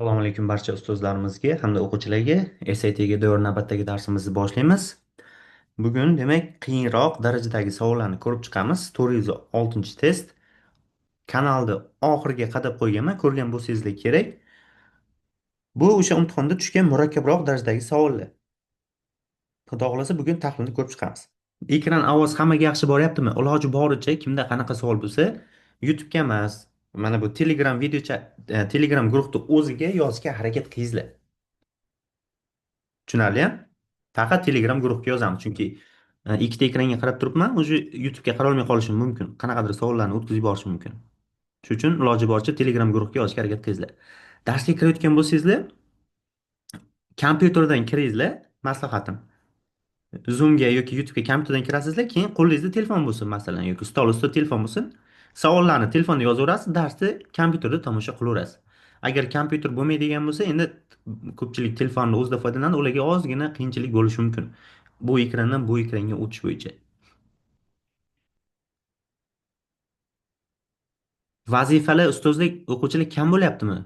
Assalomu alaykum barcha ustozlarimizga hamda o'quvchilarga. SATga doir navbatdagi darsimizni boshlaymiz. Bugun demak qiyinroq darajadagi savollarni ko'rib chiqamiz. 406-test. Kanalni oxiriga qadab qo'yganman, ko'rgan bo'lsangizlar kerak. Bu o'sha imtihonda tushgan murakkabroq darajadagi savollar. Xudo xohlasa bugun tahlilni ko'rib chiqamiz. Ekran ovoz hammaga yaxshi boryaptimi? Iloji boricha kimda qanaqa savol bo'lsa, YouTube'ga emas, mana bu Telegram videocha, Telegram guruhni o'ziga yozishga harakat qilingizlar. Tushunarli-a? Faqat Telegram guruhga yozamiz, chunki ikkita ekranga qarab turibman, o'zi YouTube'ga qarolmay qolishim mumkin. Qanaqadir savollarni o'tkazib yuborishim mumkin. Shuning uchun iloji boricha Telegram guruhga yozishga harakat qilingizlar. Darsga kirayotgan bo'lsangizlar, kompyuterdan kiringizlar, maslahatim. Zoomga yoki YouTube'ga kompyuterdan kirasizlar, keyin qo'lingizda telefon bo'lsin masalan yoki stol ustida telefon bo'lsin. Savollarni telefonda yozaverasiz, darsni kompyuterda tomosha qilaverasiz. Agar kompyuter bo'lmaydigan bo'lsa, endi ko'pchilik telefonni o'zida foydalanadi, ularga ozgina qiyinchilik bo'lishi mumkin. Bu ekrandan bu ekranga o'tish bo'yicha. Vazifalar ustozlik o'quvchilar kam bo'lyaptimi?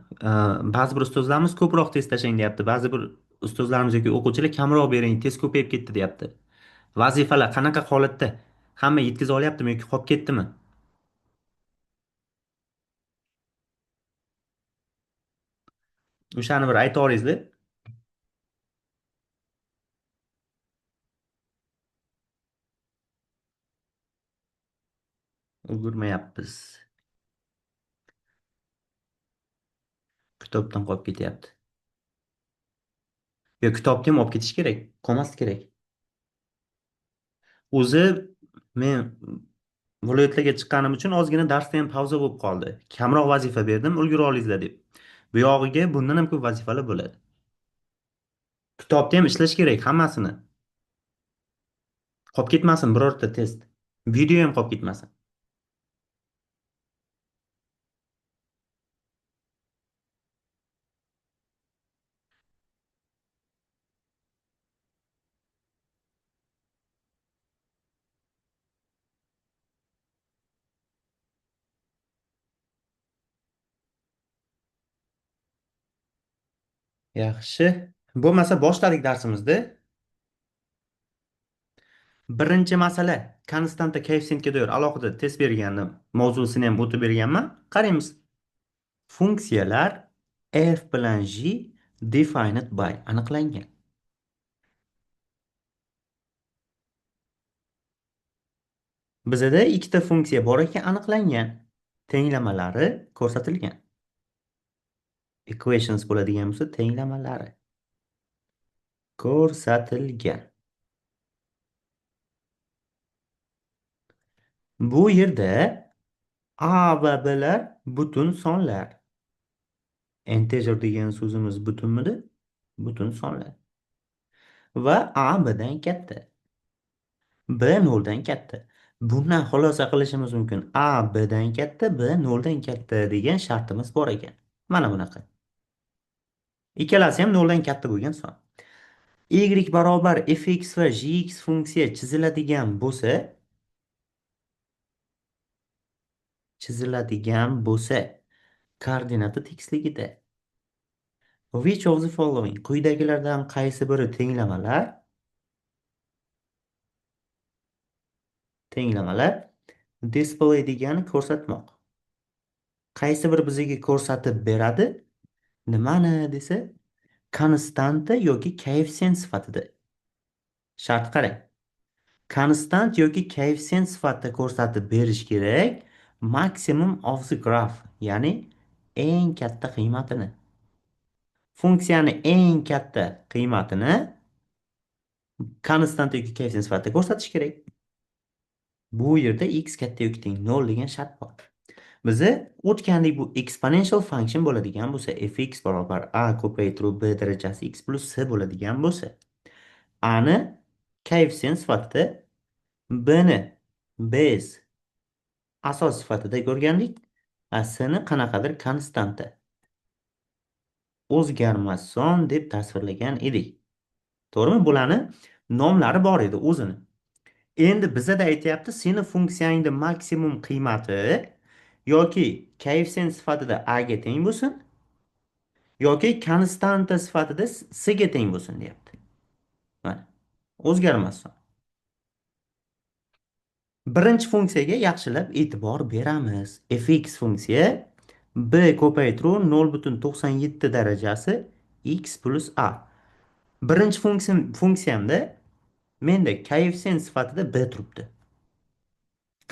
Ba'zi bir ustozlarimiz ko'proq test tashlang deyapti, ba'zi bir ustozlarimiz yoki o'quvchilar kamroq bering, test ko'payib ketdi deyapti. Vazifalar qanaqa holatda? Hamma yetkaza olyaptimi yoki qolib ketdimi? O'shani bir ayta olasizlar. Ulgurmayapmiz. Kitobdan qolib ketyapti. Yo, kitobni ham olib ketish kerak, qolmaslik kerak. O'zi men viloyatlarga chiqqanim uchun ozgina darsda ham pauza bo'lib qoldi. Kamroq vazifa berdim, ulgura olasizlar deb. Bu yog'iga bundan ham ko'p vazifalar bo'ladi. Kitobda ham ishlash kerak hammasini. Qolib ketmasin birorta test. Video ham qolib ketmasin. Yaxshi. Bo'lmasa boshladik darsimizni. Birinchi masala konstanta koeffitsiyentga doir alohida test bergandim. Mavzusini ham o'tib berganman. Qaraymiz. Funksiyalar f bilan g defined by aniqlangan. Bizda ikkita funksiya bor ekan aniqlangan. Tenglamalari ko'rsatilgan. Equations bo'ladigan bo'lsa tenglamalari ko'rsatilgan. Bu yerda a va b'lar butun sonlar. Integer degan so'zimiz butunmidi? Butun sonlar. Va a b'dan katta. B noldan katta. Bundan xulosa qilishimiz mumkin. A b'dan katta, b noldan katta degan shartimiz bor ekan. Mana bunaqa. Ikkalasi ham noldan katta bo'lgan son. Y barobar fx va gx funksiya chiziladigan bo'lsa, koordinata tekisligida. Which of the following? Quyidagilardan qaysi biri tenglamalar? Tenglamalar display degani ko'rsatmoq. Qaysi biri bizga ko'rsatib beradi? Nimani desa, konstanta yoki koeffitsient sifatida. Shart qarang. Konstant yoki koeffitsient sifatida ko'rsatib berish kerak maksimum of the graph, ya'ni eng katta qiymatini. Funksiyani eng katta qiymatini konstant yoki koeffitsient sifatida ko'rsatish kerak. Bu yerda x katta yoki teng 0 degan shart bor. Biza o'tgandik bu exponential function bo'ladigan bo'lsa, fx barobar a ko'paytiruv b darajasi x plus c bo'ladigan bo'lsa, a ni koeffitsient sifatida, b ni base asos sifatida ko'rgandik, a c ni qanaqadir konstanta o'zgarmas son deb tasvirlagan edik. To'g'rimi? Bularni nomlari bor edi o'zini. Endi bizada aytyapti, seni funksiyangni maksimum qiymati yoki koeffitsient sifatida a ga teng bo'lsin Yoki konstanta sifatida c ga teng bo'lsin deyapti. Mana, o'zgarmas son. Birinchi funksiyaga yaxshilab e'tibor beramiz. Fx funksiya b ko'paytiruv 0,97 darajasi x plus a. Birinchi funksiyamda menda koeffitsient sifatida b turibdi.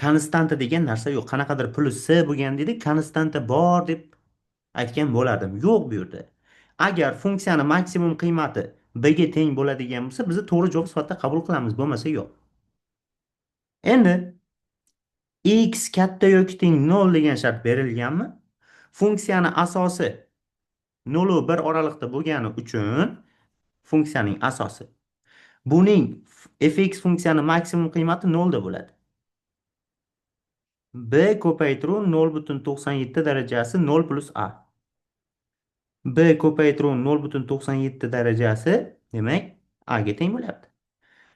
Konstanta degan narsa yo'q. Qanaqadir plus c bo'lgan deydi, konstanta bor deb aytgan bo'lardim. Yo'q bu yerda. Agar funksiyani maksimum qiymati b ga teng bo'ladigan bo'lsa, biz to'g'ri javob sifatida qabul qilamiz, bo'lmasa yo'q. Endi x katta yoki teng 0 degan shart berilganmi? Funksiyani asosi 0 va 1 oraliqda bo'lgani uchun funksiyaning asosi. Buning fx funksiyani maksimum qiymati 0 da bo'ladi. B ko'paytiruv 0,97 darajasi 0 plus a. B ko'paytiruv 0,97 darajasi demak a ga teng bo'lyapti.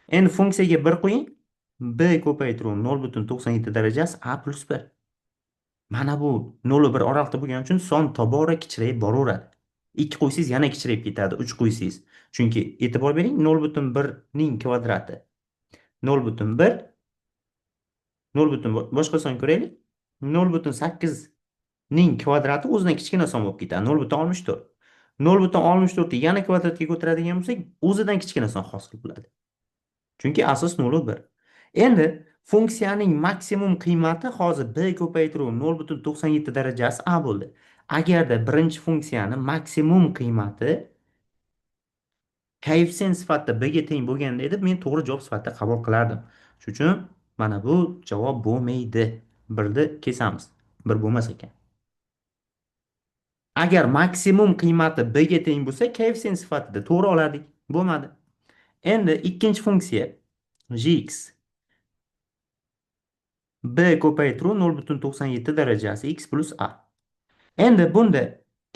Endi funksiyaga 1 qo'ying. B ko'paytiruv 0,97 darajasi a plus 1. Mana bu 0 va 1 oraliqda bo'lgani uchun son tobora kichrayib boraveradi. 2 qo'ysangiz yana kichrayib ketadi, 3 qo'ysangiz. Chunki e'tibor bering, 0,1 ning kvadrati 0,1, nol butun boshqa son ko'raylik. 0,8 ning kvadrati o'zidan kichkina son bo'lib ketadi, 0,64. 0,64 ni yana kvadratga ko'taradigan bo'lsak, o'zidan kichkina son hosil bo'ladi. Chunki asos 0 va 1. Endi funksiyaning maksimum qiymati hozir b ko'paytiruv 0,97 darajasi a bo'ldi. Agarda birinchi funksiyani maksimum qiymati koeffitsient sifatida b ga teng bo'lganda edi, men to'g'ri javob sifatida qabul qilardim. Shuning uchun mana bu javob bo'lmaydi. 1ni kesamiz. 1 bo'lmas ekan. Agar maksimum qiymati b ga teng bo'lsa, koeffitsient sifatida to'g'ri olardik. Bo'lmadi. Endi ikkinchi funksiya gx b ko'paytiruv 0,97 darajasi x plus a. Endi bunda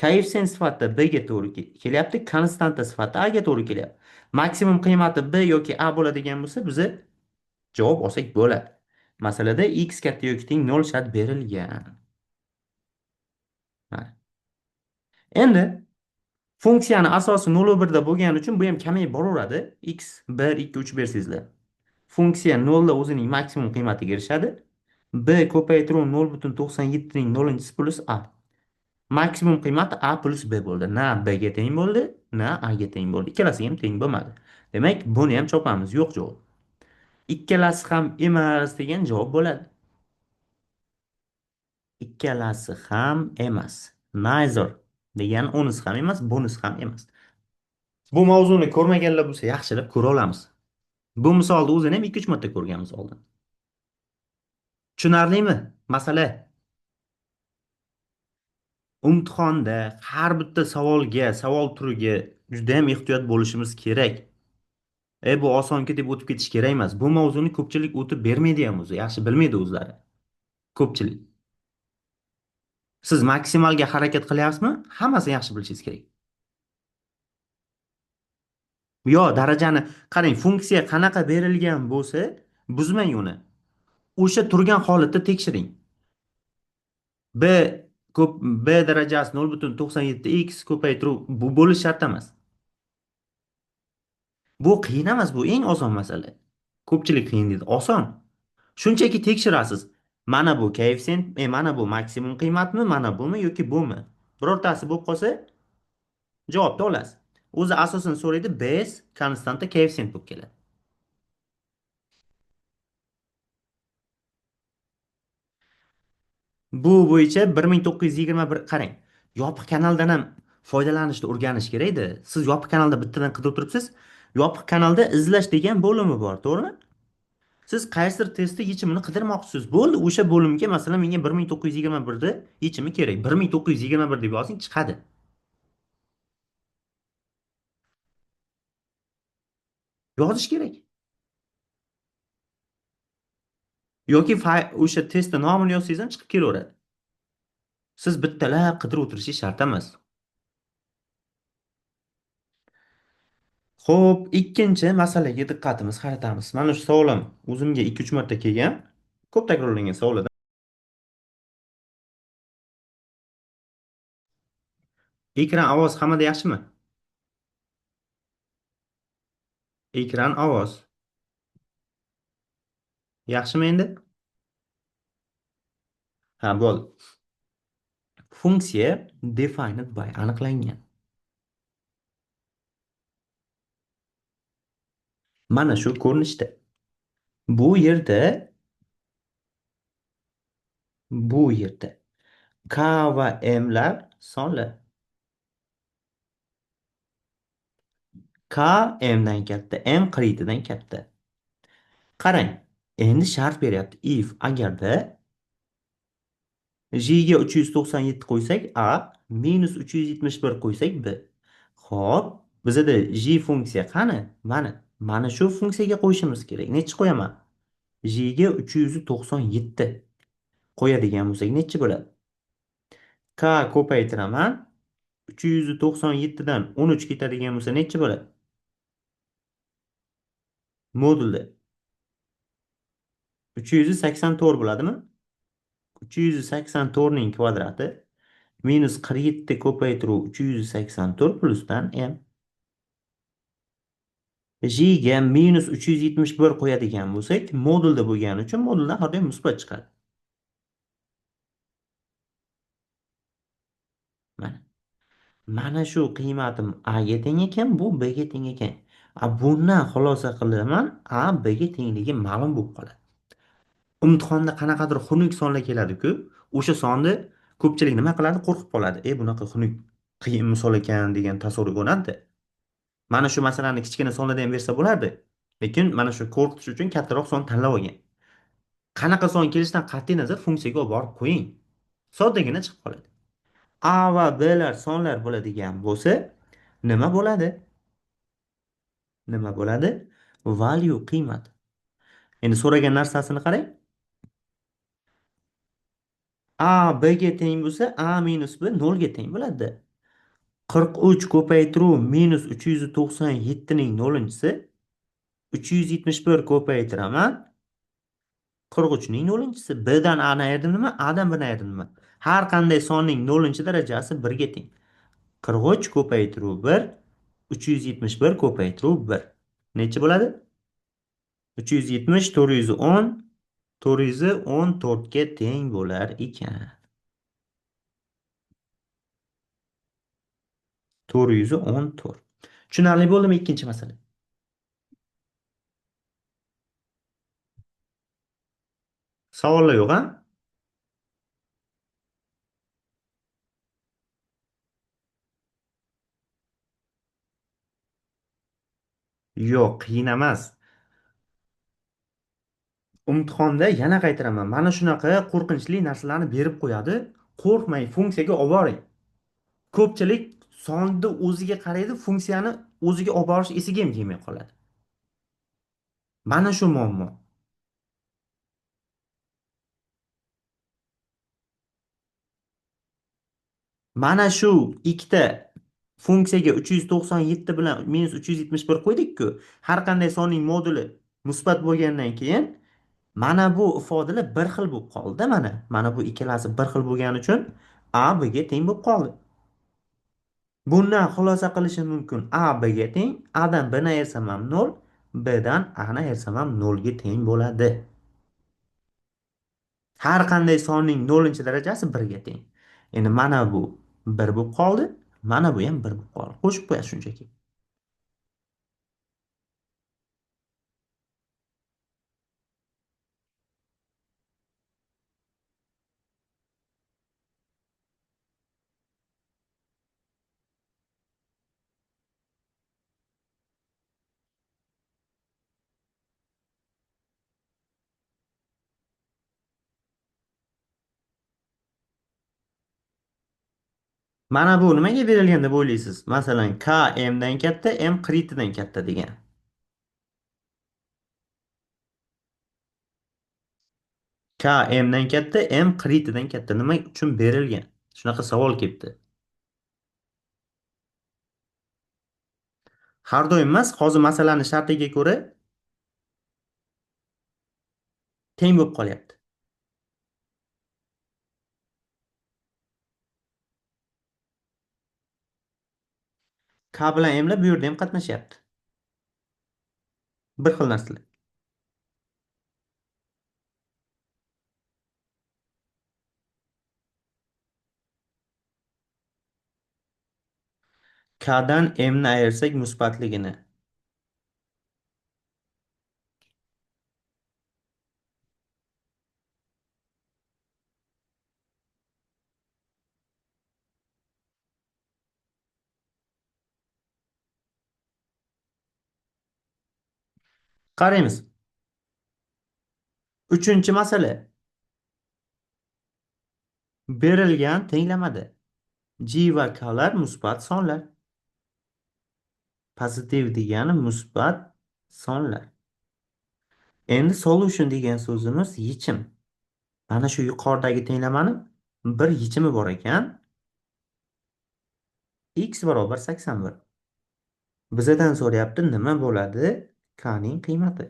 koeffitsient sifatida b ga to'g'ri kelyapti, konstanta sifatida a ga to'g'ri kelyapti. Maksimum qiymati b yoki a bo'ladigan bo'lsa, biz javob olsak bo'ladi. Masalada x katta yoki teng 0 shart berilgan. Mana. Endi funksiyani asosi 0 va 1 da bo'lgani uchun bu ham kamayib boraveradi. X 1, 2, 3 bersangizlar. Funksiya 0 da o'zining maksimum qiymatiga erishadi. B ko'paytiruv 0,97 ning nollinchisi plus a. Maksimum qiymati a plus b bo'ldi. Na b ga teng bo'ldi, na a ga teng bo'ldi. Ikkalasi ham teng bo'lmadi. Demak, buni ham chopamiz. Yo'q javob. Ikkalasi ham emas degan javob bo'ladi. Ikkalasi ham emas. Neither degan unisi ham emas, bunisi ham emas. Bu mavzuni ko'rmaganlar bo'lsa, yaxshilab ko'ra olamiz. Bu misolni o'zini ham 2-3 marta ko'rganmiz oldin. Tushunarlimi? Masala. Imtihonda har bitta savolga, savol turiga juda ham ehtiyot bo'lishimiz kerak. Bu osonki deb o'tib ketish kerak emas. Bu mavzuni ko'pchilik o'tib bermaydi ham o'zi, yaxshi bilmaydi o'zlari. Ko'pchilik. Siz maksimalga harakat qilyapsizmi? Hammasini yaxshi bilishingiz kerak. Yo, darajani qarang, funksiya qanaqa berilgan bo'lsa, buzmang uni. O'sha turgan holatda tekshiring. B ko'p B darajasi 0,97 x ko'paytiruv bu bo'lish shart emas. Bu qiyin emas, bu eng oson masala. Ko'pchilik qiyin deydi. Oson. Shunchaki tekshirasiz. Mana bu koeffitsient, mana bu maksimum qiymatmi, mana bumi yoki bumi? Birortasi bo'lib qolsa, javobni olasiz. O'zi asosan so'raydi, B konstanta koeffitsient bo'lib keladi. Bu bo'yicha 1921 qarang. Yopiq kanaldan ham foydalanishni o'rganish kerakdi. Siz yopiq kanalda bittadan qidirib turibsiz. Yopiq kanalda izlash degan bo'limi bor, to'g'rimi? Siz qaysidir testda yechimini qidirmoqchisiz. Bo'ldi, o'sha bo'limga masalan menga 1921 da yechimi kerak. 1921 deb yozing, chiqadi. Yozish kerak. Yoki o'sha testda nomini yozsangiz ham chiqib kelaveradi. Siz bittalab qidirib o'tirishingiz shart emas. Xo'p, ikkinchi masalaga diqqatimiz qaratamiz. Mana shu savolim o'zimga 2-3 marta kelgan, ko'p takrorlangan savollardan. Ekran, ovoz hammada yaxshimi? Ekran, ovoz. Yaxshimi endi? Ha, bo'ldi. Funksiya defined by aniqlangan. Mana shu ko'rinishda. Bu yerda K va M lar sonlar. K M dan katta, M 47 dan katta. Qarang, endi shart beryapti. If agarda J ga 397 qo'ysak A, minus 371 qo'ysak B. Xo'p, bizada J funksiya qani? Mana, mana shu funksiyaga qo'yishimiz kerak. Nechi qo'yaman? J ga 397 qo'yadigan bo'lsak nechi bo'ladi? K ko'paytiraman. 397 dan 13 ketadigan bo'lsa nechi bo'ladi? Modulda 384 bo'ladimi? 384 ning kvadrati minus 47 ko'paytiruv 384 plusdan m. J ga minus 371 qo'yadigan bo'lsak, modulda bo'lgani uchun moduldan har doim musbat chiqadi. Mana. Mana shu qiymatim A ga teng ekan, bu B ga teng ekan. A bundan xulosa qilaman, A B ga tengligi ma'lum bo'lib qoladi. Imtihonda qanaqadir xunuk sonlar keladi-ku, o'sha sonni ko'pchilik nima qiladi? Qo'rqib qoladi. Bunaqa xunuk qiyin misol ekan degan tasavvur uyg'onadi. Mana shu masalani kichkina sonlarda ham bersa bo'lardi. Lekin mana shu qo'rqitish uchun kattaroq son tanlab olgan. Qanaqa son kelishidan qat'iy nazar funksiyaga olib borib qo'ying. Soddagina chiqib qoladi. A va B lar sonlar bo'ladigan bo'lsa, nima bo'ladi? Nima bo'ladi? Value qiymat. Endi so'ragan narsasini qarang. A B ga teng bo'lsa, A minus B 0 ga teng bo'ladi. 43 ko'paytiruv minus 397 ning nollinchisi 371 ko'paytiraman 43 ning nollinchisi. B dan A ni ayirdim nima? A dan B ni ayirdim nima? Har qanday sonning nollinchi darajasi 1 ga teng. 43 ko'paytiruv 1, 371 ko'paytiruv 1. Necha bo'ladi? 370, 410, 414 ga teng bo'lar ekan. 414. Tushunarli bo'ldimi ikkinchi masala? Savollar yo'q, ha? Yo'q, qiyin emas. Imtihonda yana qaytaraman. Mana shunaqa qo'rqinchli narsalarni berib qo'yadi. Qo'rqmang, funksiyaga olib boring. Ko'pchilik sonni o'ziga qaraydi, funksiyani o'ziga olib borish esiga ham kelmay qoladi. Mana shu muammo. Mana shu ikkita funksiyaga 397 bilan minus 371 qo'ydik-ku. Har qanday sonning moduli musbat bo'lgandan keyin mana bu ifodalar bir xil bo'lib qoldi. Mana, mana bu ikkalasi bir xil bo'lgani uchun A B ga teng bo'lib qoldi. Bundan xulosa qilishim mumkin. A B ga teng, A dan B ni ayirsam ham 0, B dan A ni ayirsam ham 0 ga teng bo'ladi. Har qanday sonning nollinchi darajasi 1 ga teng. Endi mana bu 1 bo'lib qoldi, mana bu ham 1 bo'lib qoldi. Qo'shib qo'yasiz shunchaki. Mana bu nimaga berilgan deb o'ylaysiz? Masalan, K M dan katta, M 47 dan katta degan. K M dan katta, M 47 dan katta nima uchun berilgan? Shunaqa savol kelibdi. Har doim emas, hozir masalani shartiga ko'ra teng bo'lib qolyapti. K bilan M'lar bu yerda ham qatnashyapti. Bir xil narsalar. Kdan M'ni ayirsak musbatligini. Qaraymiz. Uchinchi masala. Berilgan tenglamada G va Klar musbat sonlar. Pozitiv degani musbat sonlar. Endi solution degan so'zimiz yechim. Mana shu yuqoridagi tenglamani bir yechimi bor ekan. X barobar 81. Bizadan so'rayapti, nima bo'ladi K ning qiymati?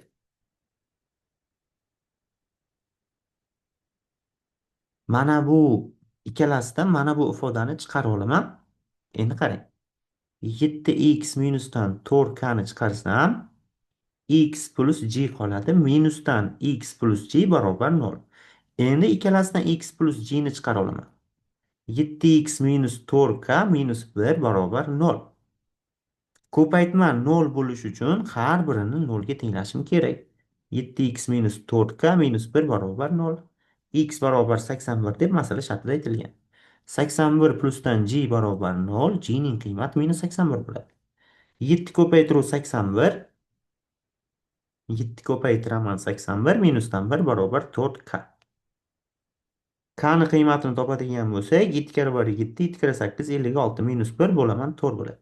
Mana bu ikkalasidan mana bu ifodani chiqarib olaman. Endi qarang. 7x minusdan 4k ni chiqarsam, x plus g qoladi. Minusdan x plus g barobar 0. Endi ikkalasidan x plus g ni chiqara olaman. 7x minus 4k minus 1 barobar 0. Ko'paytma 0 bo'lishi uchun har birini 0 ga tenglashim kerak. 7x minus 4k minus 1 barobar 0. X barobar 81 deb masala shartida aytilgan. 81 plusdan g barobar 0, g ning qiymati minus 81 bo'ladi. 7 ko'paytiruv 81, 7 ko'paytiraman 81 minusdan 1 barobar 4k. K ni qiymatini topadigan bo'lsak, 7 karra 1 7, 7 karra 8 56 minus 1 bo'laman 4 bo'ladi.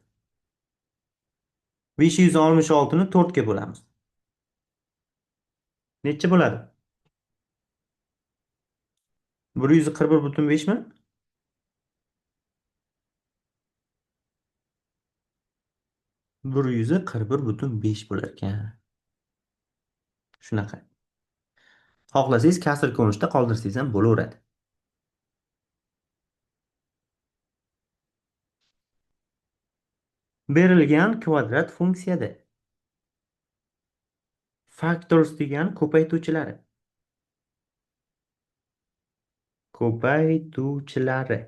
566 ni 4 ga bo'lamiz. Necha bo'ladi? Bir yuz qirq bir butun beshmi? Bir yuz qirq bir butun besh bo'lar ekan. Shunaqa. Xohlasangiz kasr ko'rinishda qoldirsangiz ham bo'laveradi. Berilgan kvadrat funksiyada factors degan ko'paytuvchilari. Ko'paytuvchilari.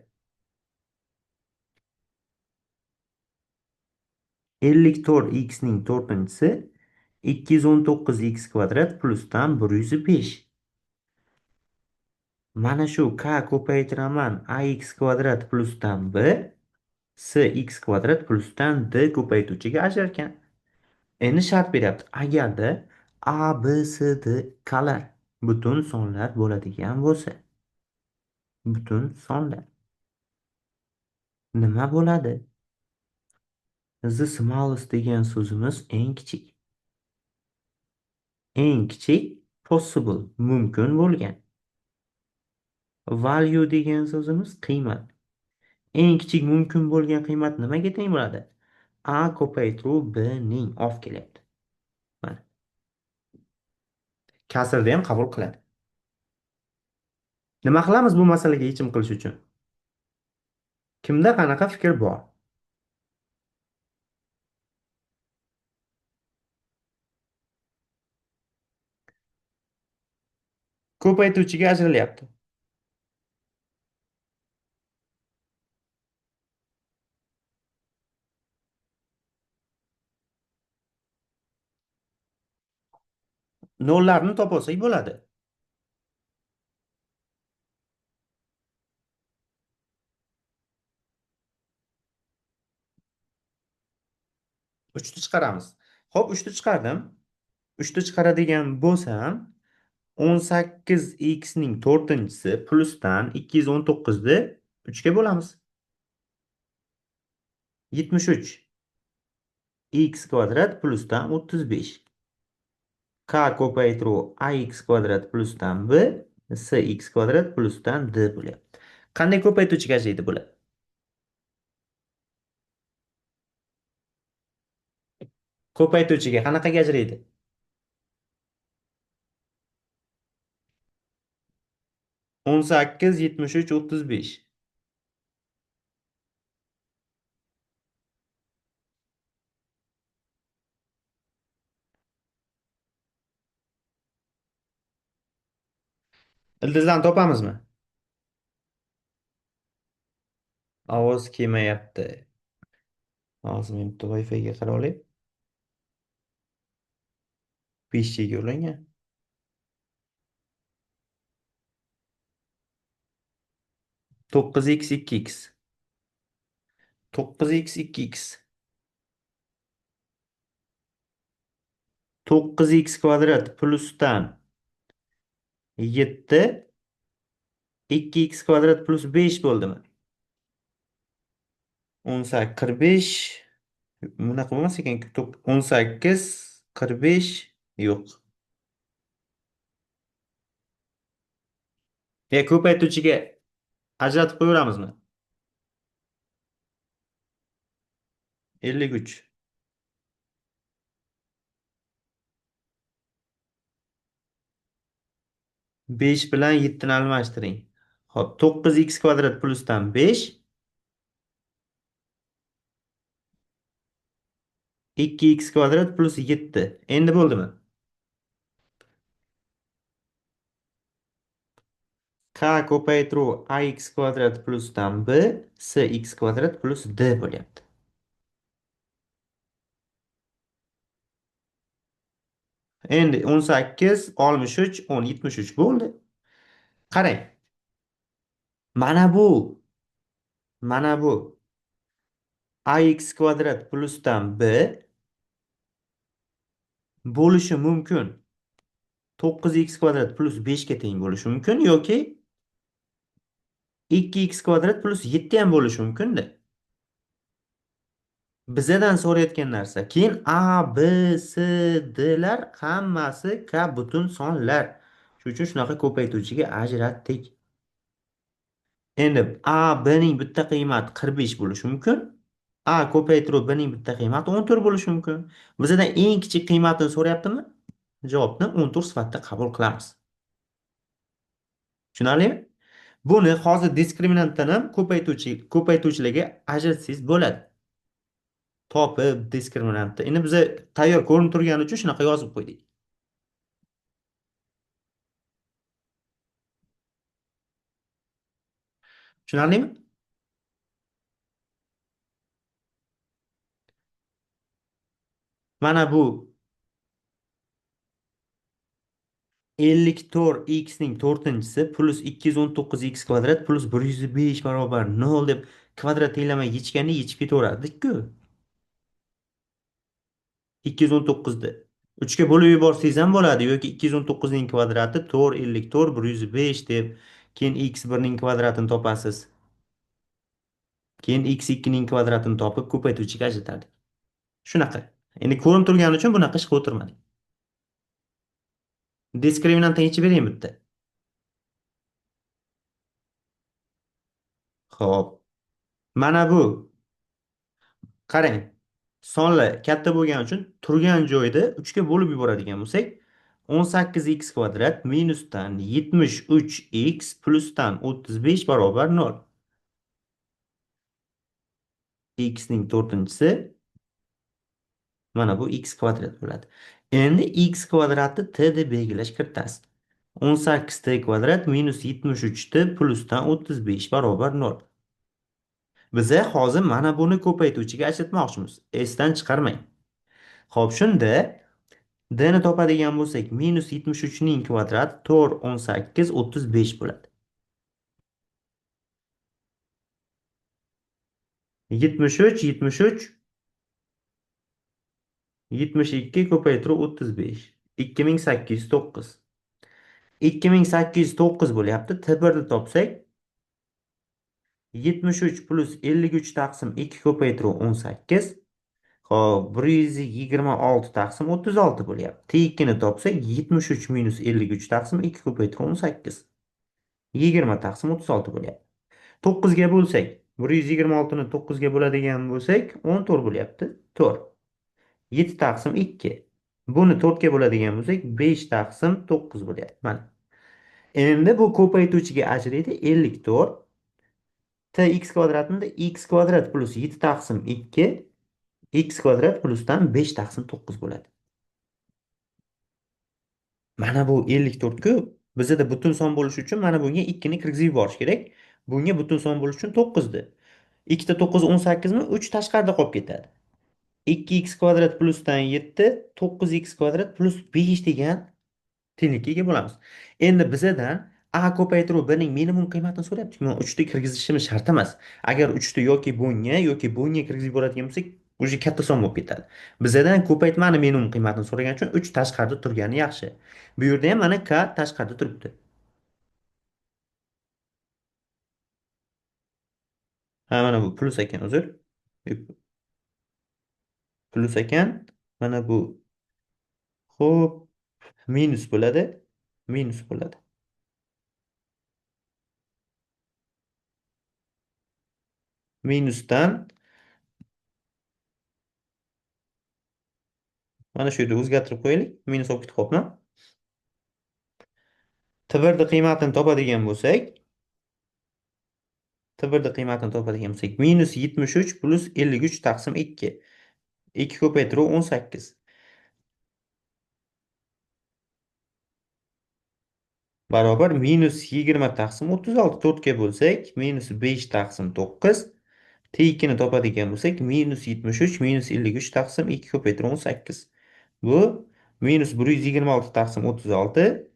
Ellik to'rt x ning to'rtinchisi ikki yuz o'n to'qqiz x kvadrat plusdan bir yuz besh. Mana shu k ko'paytiraman ax kvadrat plusdan b, c x kvadrat plusdan d ko'paytuvchiga ajrarkan. Endi shart beryapti. Agarda a, b, c, d klar butun sonlar bo'ladigan bo'lsa, butun sonlar nima bo'ladi? The smallest degan so'zimiz eng kichik. Eng kichik possible, mumkin bo'lgan. Value degan so'zimiz qiymat. Eng kichik mumkin bo'lgan qiymat nimaga teng bo'ladi? A ko'paytiruv B ning off kelyapti. Mana. Kasrda ham qabul qiladi. Nima qilamiz bu masalaga yechim qilish uchun? Kimda qanaqa fikr bor? Ko'paytuvchiga ajralyapti. Nollarni topolsak bo'ladi. Uchni chiqaramiz. Xo'p, uchni chiqardim. Uchni chiqaradigan bo'lsam, o'n sakkiz x ning to'rtinchisi plusdan ikki yuz o'n to'qqizni uchga bo'lamiz. Yetmish uch x kvadrat plusdan o'ttiz besh. K ko'paytiruv ax kvadrat plusdan b, c x kvadrat plusdan d bo'lyapti. Qanday ko'paytuvchiga ajraydi bular? Ko'paytuvchiga qanaqaga ajraydi? O'n sakkiz, yetmish uch, o'ttiz besh. Ildizlarni topamizmi? Ovoz kelmayapti. Hozir men bitta Wi-Fi'ga qarab olay. 5G ga ulangan. 9x 2x. 9x 2x. 9x kvadrat plusdan 7 2x kvadrat plus 5 bo'ldimi? 18 45 bunaqa bo'lmas ekan. 18 45 yo'q. Ya ko'paytuvchiga ajratib qo'yaveramizmi? 53. 5 bilan 7 ni almashtiring. Xo'p, 9x kvadrat plusdan 5 2x kvadrat plus 7. Endi bo'ldimi? K ko'paytiruv ax kvadrat plusdan b cx kvadrat plus d bo'lyapti. Endi 18, 63, 10, 73 bo'ldi. Qarang. Mana bu ax kvadrat plusdan b bo'lishi mumkin. 9x kvadrat plus 5 ga teng bo'lishi mumkin yoki 2x kvadrat plus 7 ham bo'lishi mumkin-da. Bizadan so'rayotgan narsa. Keyin a, b, c, d lar hammasi k butun sonlar. Shuning uchun shunaqa ko'paytuvchiga ajratdik. Endi a, b ning bitta qiymati 45 bo'lishi mumkin. A ko'paytiruv b ning bitta qiymati 14 bo'lishi mumkin. Bizadan eng kichik qiymatini so'rayaptimi? Javobni 14 sifatida qabul qilamiz. Tushunarlimi? Buni hozir diskriminantdan ham ko'paytuvchilarga ajratsangiz bo'ladi. Topib diskriminantni. Endi biza tayyor ko'rinib turgani uchun shunaqa yozib qo'ydik. Tushunarlimi? Mana bu 54x ning to'rtinchisi plus 219x kvadrat plus 105 barobar 0 deb kvadrat tenglama yechganda yechib ketaverardik-ku. 219 ni 3 ga bo'lib yuborsangiz ham bo'ladi yoki 219 ning kvadrati to'rt, ellik to'rt, bir yuz besh deb keyin x birning kvadratini topasiz. Keyin x ikkining kvadratini topib ko'paytuvchiga ajratadi. Shunaqa. Endi ko'rinib turgani uchun bunaqa ish qilib o'tirmadik. Diskriminantni yechib beraymi bitta? Xo'p. Mana bu. Qarang. Sonlar katta bo'lgani uchun turgan joyda 3 ga bo'lib yuboradigan bo'lsak, 18x kvadrat minusdan 73x plusdan 35 barobar 0. X ning to'rtinchisi mana bu x kvadrat bo'ladi. Endi x kvadratni t deb belgilash kiritasiz. 18t kvadrat minus 73t plusdan 35 barobar 0. Biza hozir mana buni ko'paytuvchiga ajratmoqchimiz. Esdan chiqarmang. Xo'p, shunda d ni topadigan bo'lsak, minus 73 ning kvadrati to'rt, o'n sakkiz, o'ttiz besh bo'ladi. 73, 73, 72 ko'paytirib 35. Ikki ming sakkiz yuz to'qqiz. Ikki ming sakkiz yuz to'qqiz bo'lyapti. T birni topsak, 73 plus 53 taqsim 2 ko'paytirib 18. Xo'p, bir yuz yigirma olti taqsim o'ttiz olti bo'lyapti. T ikkini topsak, 73 minus 53 taqsim 2 ko'paytirib 18. 20 taqsim o'ttiz olti bo'lyapti. To'qqizga bo'lsak, bir yuz yigirma oltini to'qqizga bo'ladigan bo'lsak, o'n to'rt bo'lyapti. 4. 7 taqsim 2. Buni to'rtga bo'ladigan bo'lsak, 5 taqsim to'qqiz bo'lyapti. Mana. Endi bu ko'paytuvchiga ajraydi 54. T x kvadratini x kvadrat plus 7 taqsim 2 x kvadrat plusdan 5 taqsim to'qqiz bo'ladi. Mana bu 54 ku. Bizda butun son bo'lishi uchun mana bunga 2 ni kirgizib yuborish kerak. Bunga butun son bo'lishi uchun 9 ni. 2 ta 9 18 mi? 3 tashqarida qolib ketadi. 2x kvadrat plusdan 7, 9x kvadrat plus 5 degan tenglikka ega bo'lamiz. Endi bizadan a ko'paytiruv b ning minimum qiymatini so'rayapti. Men 3 ni kirgizishimiz shart emas. Agar 3 ni yoki bunga yoki bunga kirgizib yuboradigan bo'lsak, уже katta son bo'lib ketadi. Bizadan ko'paytmani minimum qiymatini so'ragan uchun 3 tashqarida turgani yaxshi. Bu yerda ham mana k tashqarida turibdi. Ha, mana bu plus ekan, uzr. Plus ekan. Mana bu xo'p, minus bo'ladi. Minus bo'ladi. Minusdan mana shu yerda o'zgartirib qo'yaylik. Minus olib ketib qolibman. T1 qiymatini topadigan bo'lsak, T1 qiymatini topadigan bo'lsak, minus 73 plus 53 taqsim 2. 2 ko'paytiruv 18. Barobar minus 20 taqsim 36. 4 ga bo'lsak, minus 5 taqsim 9. T2 ni topadigan bo'lsak, minus 73 minus 53 taqsim 2 ko'paytiruv 18. Bu minus 126 taqsim 36.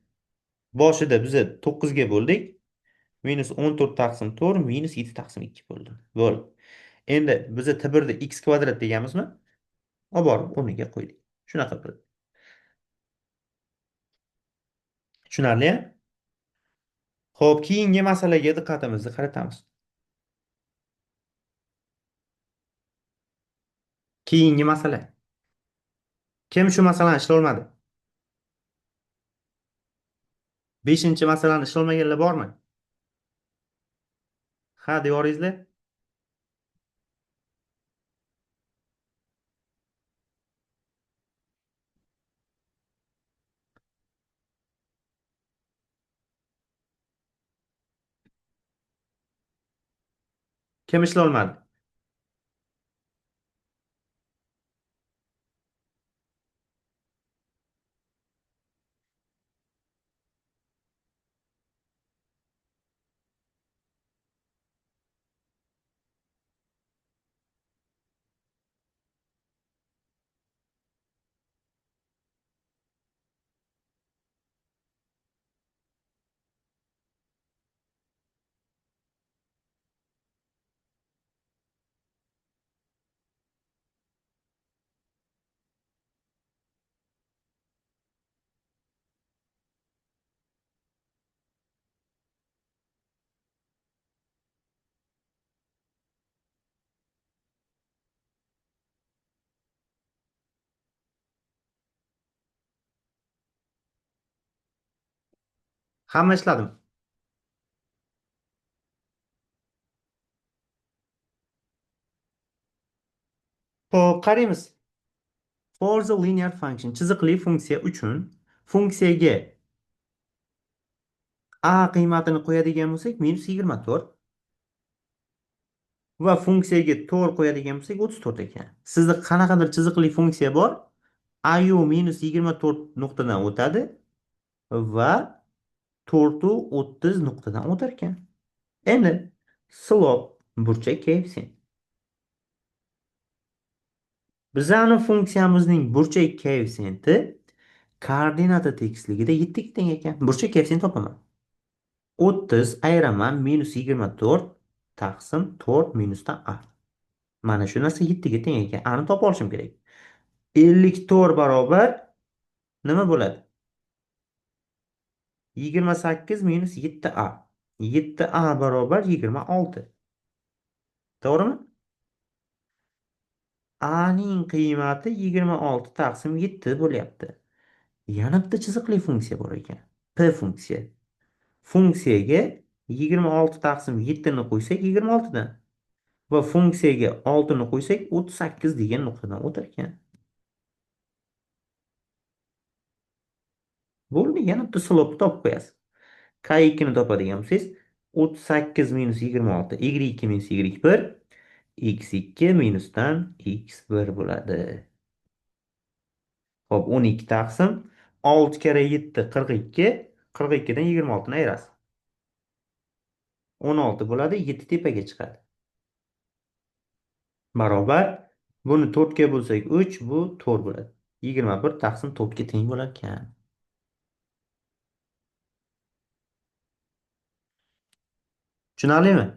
Boshida biz 9 ga bo'ldik. Minus 14 taqsim 4 minus 7 taqsim 2 bo'ldi. Bo'ldi. Endi biz T1 da x kvadrat deganmizmi? Olib borib o'rniga qo'ydik. Shunaqa qilib. Tushunarli-ya? Xo'p, keyingi masalaga diqqatimizni qaratamiz. Keyingi masala. Kim shu masalani ishlay olmadi? 5-masalani ishlay olmaganlar bormi? Ha, devoringizlar. Kim ishlay olmadi? Hamma ishladim. Xo'p, qaraymiz. For the linear function, chiziqli funksiya uchun funksiyaga a qiymatini qo'yadigan bo'lsak minus 24 va funksiyaga 4 qo'yadigan bo'lsak 34 ekan. Sizda qanaqadir chiziqli funksiya bor. A yu minus 24 nuqtadan o'tadi va to'rtu o'ttiz nuqtadan o'tar ekan. Endi slope burchak koeffitsient. Bizani funksiyamizning burchak koeffitsiyenti koordinata tekisligida 7 ga teng ekan. Burchak koeffitsient topaman. 30 ayiraman minus 24 taqsim 4 minusdan a. Mana shu narsa 7 ga teng ekan. A ni topa olishim kerak. 54 barobar nima bo'ladi? 28 minus 7 a. 7 a barobar 26. To'g'rimi? A ning qiymati 26 taqsim 7 bo'lyapti. Yana bitta chiziqli funksiya bor ekan. P funksiya. Funksiyaga 26 taqsim 7 ni qo'ysak 26 dan va funksiyaga 6 ni qo'ysak 38 degan nuqtadan o'tar ekan. Bo'ldi, yana bitta slope topib qo'yasiz. K2 ni topadigan bo'lsangiz 38 minus 26, y2 minus y1, x2 minusdan x1 bo'ladi. Xo'p, 12 taqsim 6 karra 7 42, 42 dan 26 ni ayirasiz. 16 bo'ladi, 7 tepaga chiqadi. Barobar. Buni 4 ga bo'lsak 3, bu 4 bo'ladi. 21 taqsim 4 ga teng bo'lar ekan. Tushunarlimi?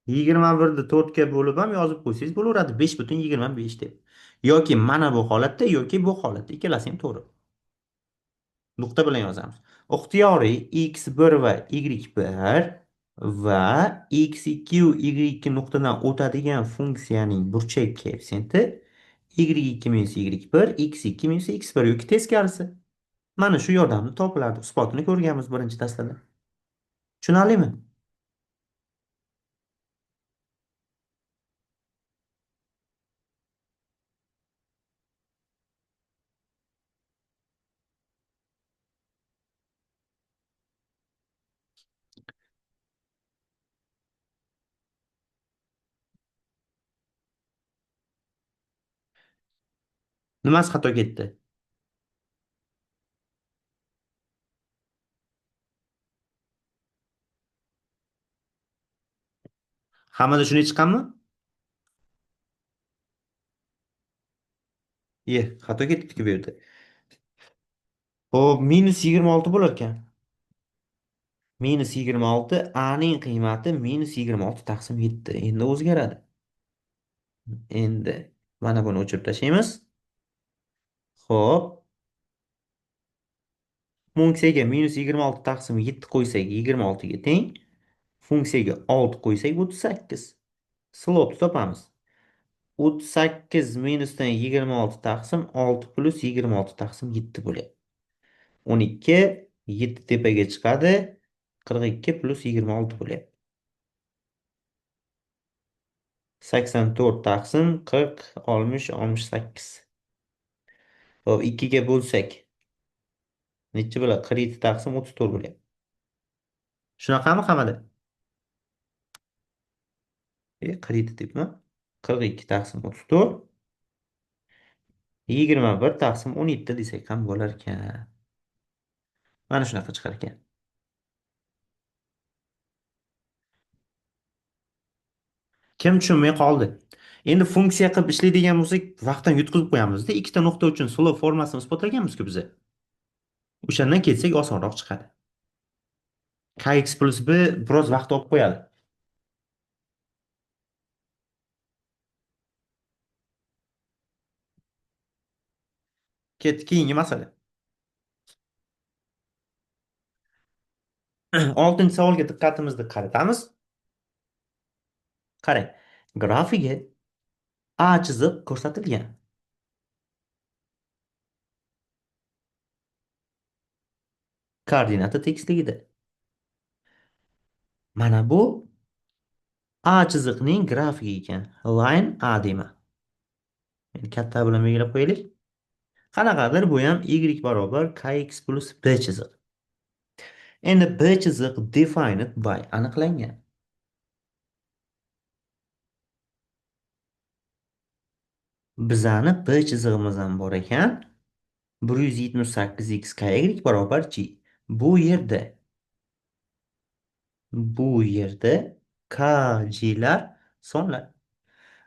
21 ni 4 ga bo'lib ham yozib qo'ysangiz bo'laveradi, 5.25 deb. Yoki mana bu holatda, yoki bu holatda ikkalasi ham to'g'ri. Nuqta bilan yozamiz. Ixtiyoriy x1 va y1 va x2 y2 nuqtadan o'tadigan funksiyaning burchak koeffitsiyenti y2 minus y1, x2 minus x1 yoki teskarisi. Mana shu yordamda topiladi. Isbotini ko'rganmiz birinchi darsda. Tushunarlimi? Nimasi xato ketdi? Hammada shunday chiqqanmi? Ye, xato ketibdi-ku bu yerda. Xo'p, minus 26 bo'lar ekan. Minus 26, a ning qiymati minus 26 taqsim 7. Endi o'zgaradi. Endi mana buni o'chirib tashlaymiz. Xo'p. Funksiyaga minus 26 taqsim 7 qo'ysak 26 ga teng. Funksiyaga 6 qo'ysak 38. Slope topamiz. 38 minusdan 26 taqsim 6 plus 26 taqsim 7 bo'lyapti. 12 7 tepaga chiqadi. 42 plus 26 bo'lyapti. 84 taqsim 40 60 68. Xo'p, 2 ga bo'lsak necha bo'ladi? 47 taqsim 34 bo'lyapti. Shunaqami hammada? 47 debmi? 42 taqsim 34 21 taqsim 17 desak ham bo'lar ekan. Mana shunaqa chiqar ekan. Kim tushunmay qoldi? Endi funksiya qilib ishlaydigan bo'lsak, vaqtdan yutqizib qo'yamiz-da. Ikkita nuqta uchun slope formasini isbotlaganmiz-ku biz. O'shandan ketsak osonroq chiqadi. Kx plus b biroz vaqt olib qo'yadi. Ketdik keyingi masala. 6-savolga diqqatimizni qaratamiz. Qarang, grafiga A chiziq ko'rsatilgan. Koordinata tekisligida. Mana bu A chiziqning grafigi ekan. Line A deyman. Endi katta bilan belgilab qo'yaylik. Qanaqadir bu ham y barobar kx plus b chiziq. Endi b chiziq defined by aniqlangan. Bizani b chizig'imiz ham bor ekan. 178 x ky barobar g. Bu yerda k g'lar sonlar.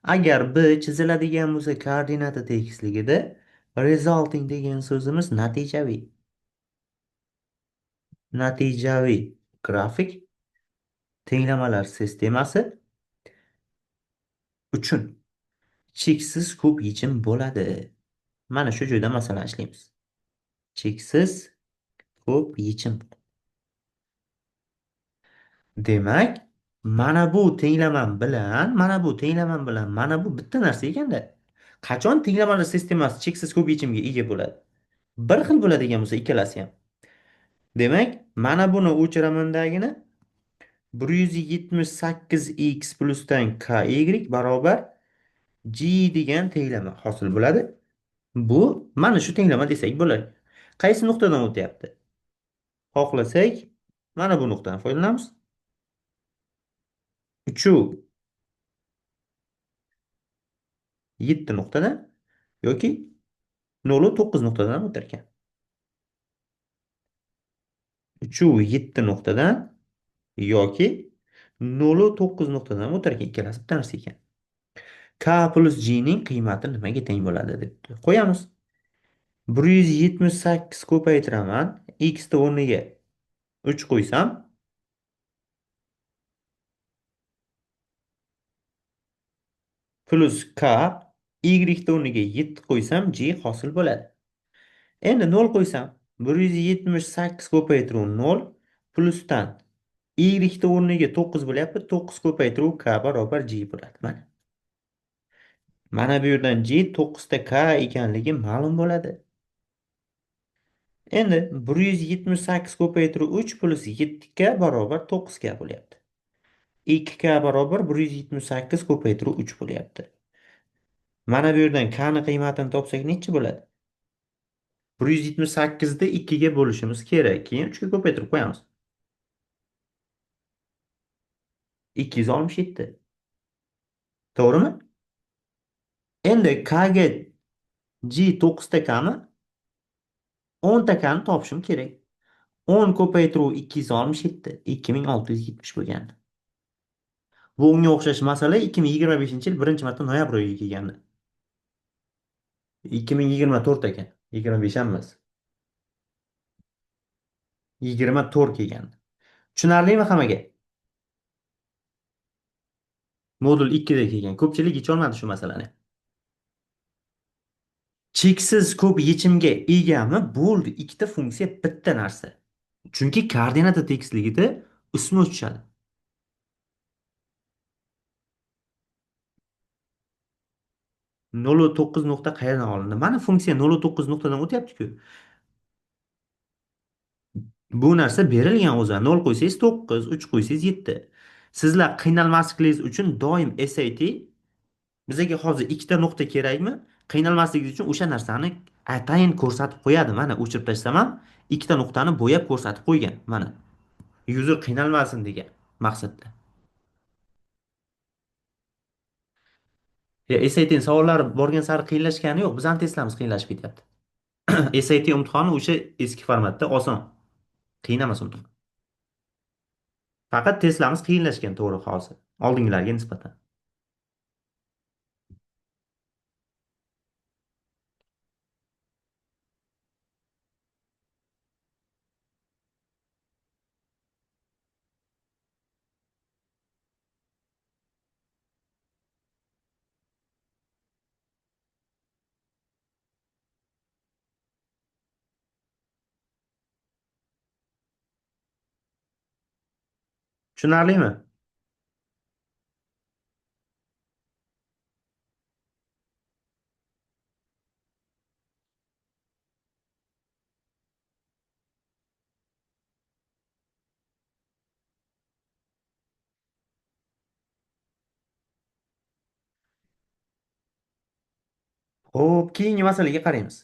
Agar b chiziladigan bo'lsa koordinata tekisligida resulting degan so'zimiz natijaviy. Natijaviy grafik tenglamalar sistemasi uchun cheksiz ko'p yechim bo'ladi. Mana shu joyda masalan ishlaymiz. Cheksiz ko'p yechim. Demak, mana bu tenglamam bilan, mana bu tenglamam bilan mana bu bitta narsa ekanda. Qachon tenglamalar sistemasi cheksiz ko'p yechimga ega bo'ladi? Bir xil bo'ladigan bo'lsa ikkalasi ham. Demak, mana buni o'chiramandagini 178 x plusdan ky barobar g degan tenglama hosil bo'ladi. Bu mana shu tenglama desak bo'ladi. Qaysi nuqtadan o'tyapti? Xohlasak, mana bu nuqtadan foydalanamiz. 3 u 7 nuqtadan yoki 0 u 9 nuqtadan o'tar ekan. 3,7 nuqtadan yoki 0,9 nuqtadan o'tar ekan. Ikkalasi bitta narsa ekan. K plus G ning qiymati nimaga teng bo'ladi debdi. Qo'yamiz. 178 ko'paytiraman. X ni o'rniga 3 qo'ysam, plus K, Y ni o'rniga 7 qo'ysam, G hosil bo'ladi. Endi 0 qo'ysam, 178 ko'paytiruv 0 plusdan Y ni o'rniga 9 bo'lyapti. 9 ko'paytiruv K barobar G bo'ladi. Mana. Mana bu yerdan G 9 ta K ekanligi ma'lum bo'ladi. Endi 178 ko'paytiruv 3 plus 7 K barobar 9 K bo'lyapti. 2 K barobar 178 ko'paytiruv 3 bo'lyapti. Mana bu yerdan K ni qiymatini topsak necha bo'ladi? 178 ni 2 ga bo'lishimiz kerak. Keyin 3 ga ko'paytirib qo'yamiz. 267. To'g'rimi? Endi K ga G 9 ta K mi? 10 ta K ni topishim kerak. 10 ko'paytiruv 267, 2670 bo'lgandi. Bu unga o'xshash masala 2025 yil 1 marta noyabr oyiga kelgandi. 2024 ekan, 25 ham emas. 24 kelgandi. Tushunarlimi hammaga? Modul 2 da kelgan. Ko'pchilik yecha olmadi shu masalani. Cheksiz ko'p yechimga egami? Bo'ldi. Ikkita funksiya bitta narsa. Chunki koordinata tekisligida ustma-ust tushadi. 0,9 nuqta qayerdan olindi? Mana funksiya 0,9 nuqtadan o'tyapti-ku. Bu narsa berilgan o'zi. 0 qo'ysangiz 9, 3 qo'ysangiz 7. Sizlar qiynalmasligingiz uchun doim SAT bizga hozir ikkita nuqta kerakmi? Qiynalmasligingiz uchun o'sha narsani atayin ko'rsatib qo'yadi. Mana o'chirib tashlasam ham ikkita nuqtani bo'yab ko'rsatib qo'ygan. Mana yuzi qiynalmasin degan maqsadda. SAT ning savollari borgan sari qiyinlashgani yo'q. Bizning testlarimiz qiyinlashib ketyapti. SAT imtihoni o'sha eski formatda oson. Qiyin emas imtihon. Faqat testlarimiz qiyinlashgan to'g'ri hozir, oldingilarga nisbatan. Tushunarlimi? Xo'p, keyingi masalaga qaraymiz.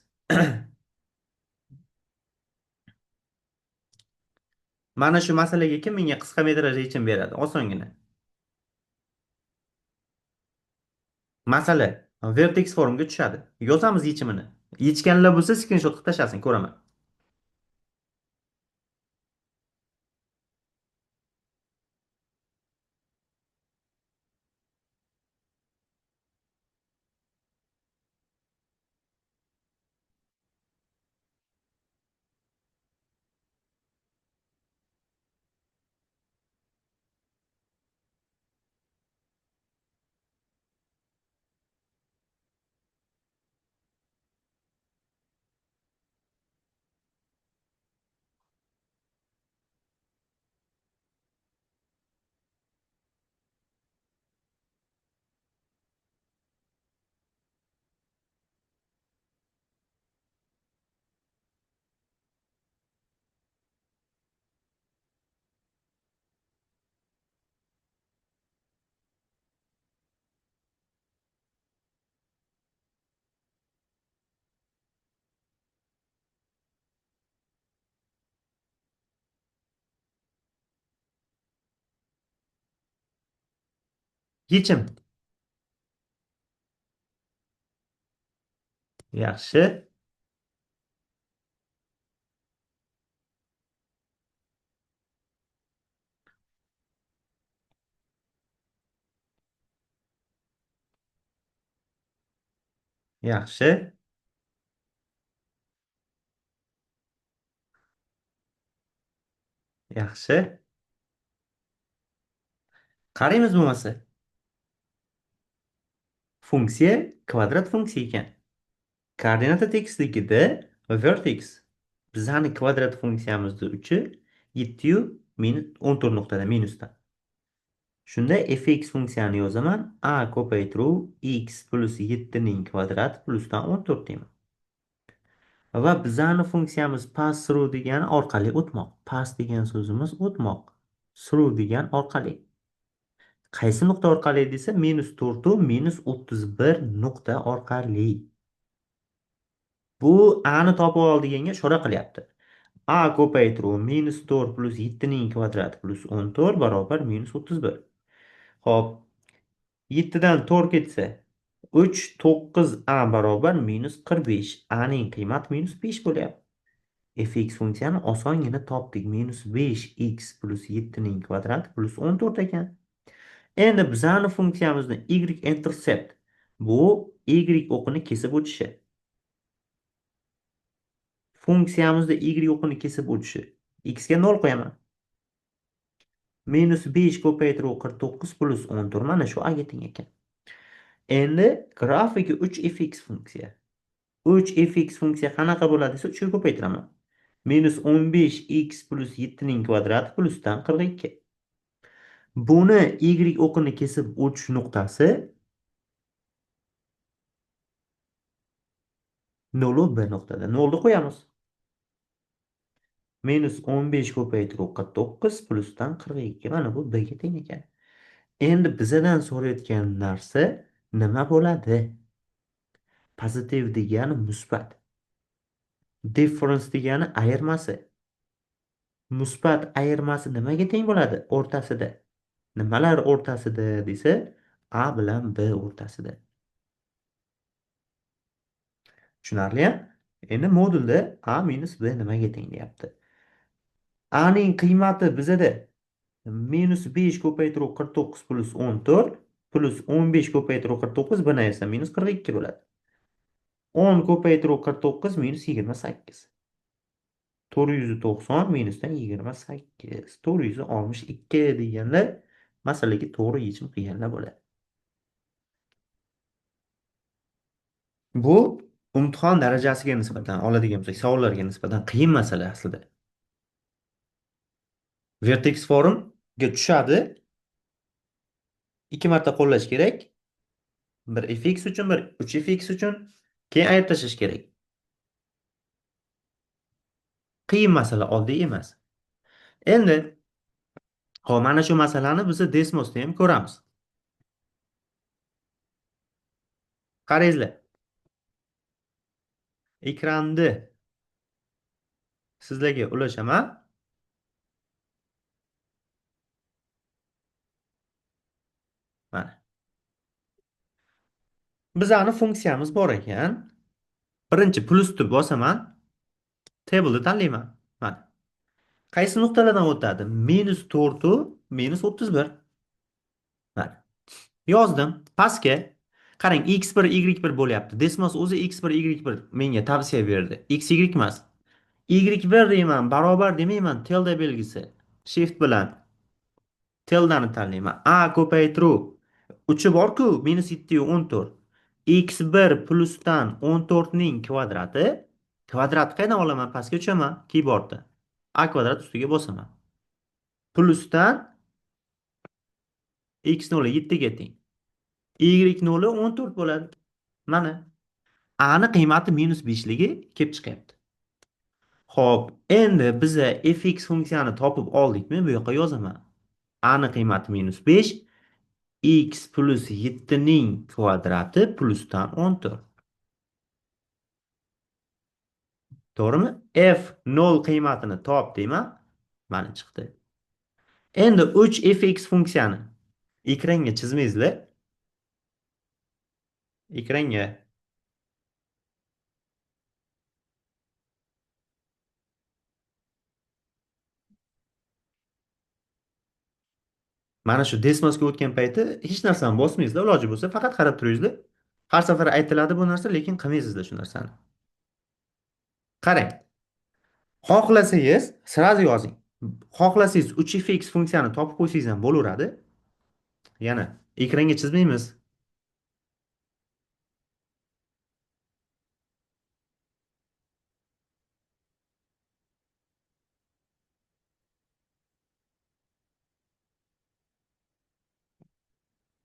Mana shu masalaga kim menga qisqa metraj yechim beradi? Osongina. Masala vertex formga tushadi. Yozamiz yechimini. Yechganlar bo'lsa screenshot qilib tashlasin, ko'raman. Yechim. Yaxshi. Yaxshi. Yaxshi. Qaraymiz bo'lmasa. Funksiya kvadrat funksiya ekan. Koordinata tekisligida vertex bizani kvadrat funksiyamizda uchi 7 minus 14 nuqtada minusdan. Shunda fx funksiyani yozaman. A ko'paytiruv x plus 7 ning kvadrat plusdan 14 deyman. Va bizani funksiyamiz pass through degani orqali o'tmoq. Pass degan so'zimiz o'tmoq. Through degan orqali. Qaysi nuqta orqali desa minus 4 u minus 31 nuqta orqali. Bu a ni topib ol deganga ishora qilyapti. A ko'paytiruv minus 4 plus 7 ning kvadrati plus 14 barobar minus 31. Xo'p, 7 dan 4 ketsa 3 9 a barobar minus 45. A ning qiymati minus 5 bo'lyapti. Fx funksiyani osongina topdik. Minus 5x plus 7 ning kvadrati plus 14 ekan. Endi bizani funksiyamizni y intercept bu y o'qini kesib o'tishi. Funksiyamizda y o'qini kesib o'tishi. X ga 0 qo'yaman. Minus 5 ko'paytiruv 49 plus 14 mana shu a ga teng ekan. Endi grafiki 3 fx funksiya. 3 fx funksiya qanaqa bo'ladi desa 3 ga ko'paytiraman. Minus 15 x plus 7 ning kvadrati plusdan 42. Buni y o'qini kesib o'tish nuqtasi 0 va 1 nuqtada. 0 ni qo'yamiz. Minus 15 ko'paytiruv 49 plusdan 42. Mana bu b ga teng ekan. Endi bizadan so'rayotgan narsa nima bo'ladi? Pozitiv degani musbat. Difference degani ayirmasi. Musbat ayirmasi nimaga teng bo'ladi? O'rtasida. Nimalar o'rtasida desa, a bilan b o'rtasida. Tushunarli-ya? Endi modulda a minus b nimaga teng deyapti. A ning qiymati bizada minus 5 ko'paytiruv 49 plus 14 plus 15 ko'paytiruv 49 buni esa minus 42 bo'ladi. 10 ko'paytiruv 49 minus 28. 490 minusdan 28. 462 deganlar masalaga to'g'ri yechim qilganlar bo'ladi. Bu imtihon darajasiga nisbatan oladigan bo'lsak, savollarga nisbatan qiyin masala aslida. Vertex formga tushadi. 2 marta qo'llash kerak. Bir fx uchun, bir 3 fx uchun, keyin ayirib tashlash kerak. Qiyin masala, oddiy emas. Endi xo'p, mana shu masalani biz Desmosda ham ko'ramiz. Qarangizlar. Ekranda sizlarga ulashaman. Mana. Bizani funksiyamiz bor ekan. Birinchi plusni bosaman. Table'ni tanlayman. Mana. Qaysi nuqtalardan o'tadi? Minus 4 u minus 31. Mana. Yozdim. Pastga qarang, x1 y1 bo'lyapti. Desmos o'zi x1 y1 menga tavsiya berdi. X y emas. Y1 deyman, barobar demayman, tilda belgisi. Shift bilan tildani tanlayman. A ko'paytiruv 3 bor-ku, minus 7 yu 14. X1 plusdan 14 ning kvadrati. Kvadrat qayerdan olaman? Pastga tushaman, keyboardda. A kvadrat ustiga bosaman. Plusdan x0 7 ga teng. Y0 14 bo'ladi. Mana. A ni qiymati minus 5 ligi kelib chiqyapti. Xo'p, endi biza fx funksiyani topib oldikmi? Bu yoqqa yozaman. A ni qiymati minus 5, x plus 7 ning kvadrati plusdan 14. To'g'rimi? F 0 qiymatini top deyman. Mana chiqdi. Endi 3 fx funksiyani ekranga chizmaysizlar. Ekranga. Mana shu Desmosga o'tgan payti hech narsani bosmaysizlar, iloji bo'lsa faqat qarab turingizlar. Har safar aytiladi bu narsa, lekin qilmaysizlar shu narsani. Qarang. Xohlasangiz sразу yozing. Xohlasangiz 3fx funksiyani topib qo'ysangiz ham bo'laveradi. Yana ekranga chizmaymiz.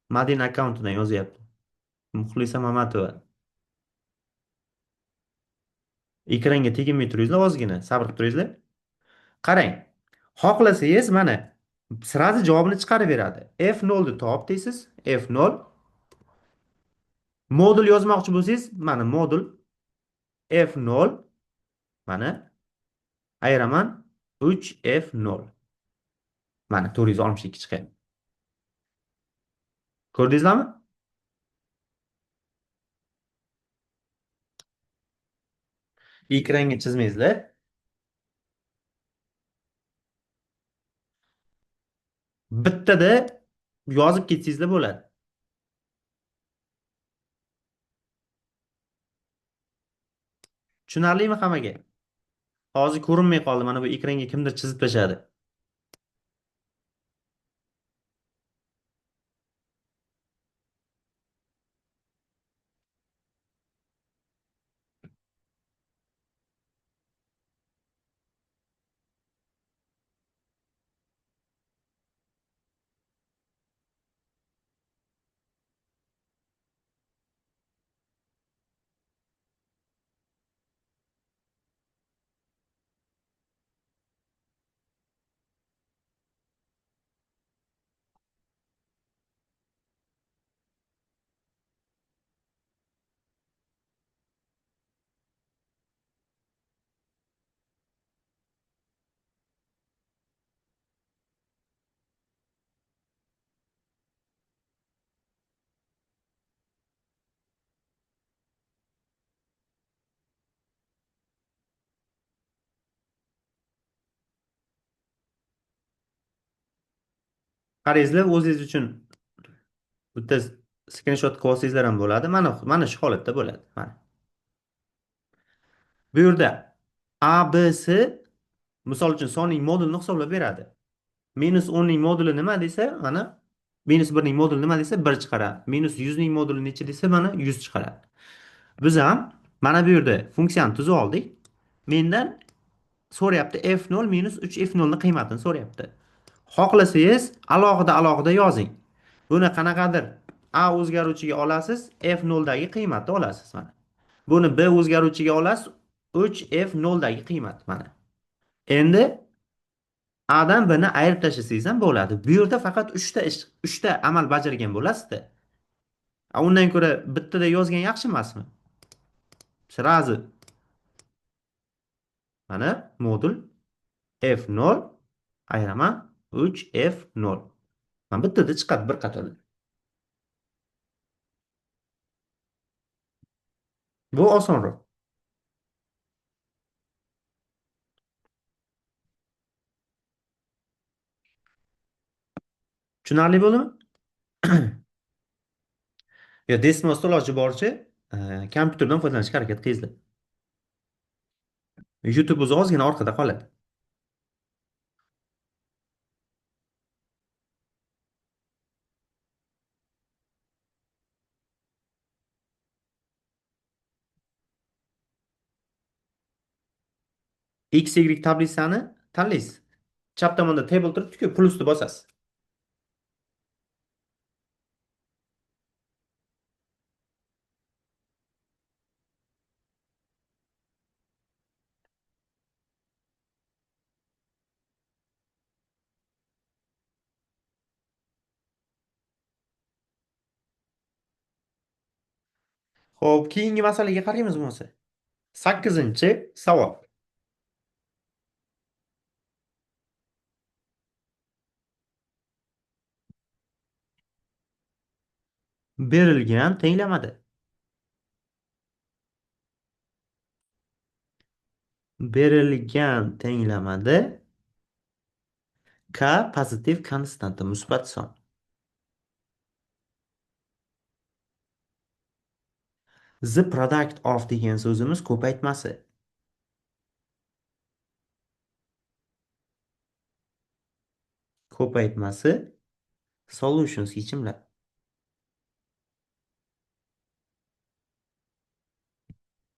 Madina akkauntidan yozyapti. Muxlisa Mamatova. Ekranga teginmay turingizlar, ozgina sabr qilib turingizlar. Qarang. Xohlasangiz mana sразу javobini chiqarib beradi. F0 ni top deysiz. F0. Modul yozmoqchi bo'lsangiz, mana modul F0 mana ayiraman 3F0. Mana 462 chiqyapti. Ko'rdingizlarmi? Ekranga chizmaysizlar. Bittada yozib ketsangizlar bo'ladi. Tushunarlimi hammaga? Hozir ko'rinmay qoldi, mana bu ekranga kimdir chizib tashladi. Qarangizlar, o'zingiz uchun bitta skrinshot qilib olsangizlar ham bo'ladi. Mana shu holatda bo'ladi. Mana. Bu yerda A, B, C misol uchun sonning modulini hisoblab beradi. Minus o'nning moduli nima desa, mana minus birning moduli nima desa 1 chiqaradi. Minus yuzning moduli necha desa, mana 100 chiqaradi. Biz ham mana bu yerda funksiyani tuzib oldik. Mendan so'rayapti F0 minus uch F nolning qiymatini so'rayapti. Xohlasangiz alohida alohida yozing. Buni qanaqadir A o'zgaruvchiga olasiz, F noldagi qiymatni olasiz mana. Buni B o'zgaruvchiga olasiz, uch F noldagi qiymat mana. Endi A dan B ni ayirib tashlasangiz ham bo'ladi. Bu yerda faqat uchta ish, uchta amal bajargan bo'lasizda. Undan ko'ra bittada yozgan yaxshi emasmi? Sразу mana modul F nol ayiraman uch F nol. Mana bittada chiqadi bir qatorda. Bu osonroq. Tushunarli bo'ldimi? Yo, desmosda iloji boricha, kompyuterdan foydalanishga harakat qilinglar. YouTube o'zi ozgina orqada qoladi. X, Y tablitsani tanlaysiz. Chap tomonda table turibdi-ku, plusni bosasiz. Xo'p, keyingi masalaga qaraymiz bo'lmasa. 8-savol. Berilgan tenglamada. Berilgan tenglamada K pozitiv konstanta musbat son. The product of degan so'zimiz ko'paytmasi. Ko'paytmasi solutions yechimlar.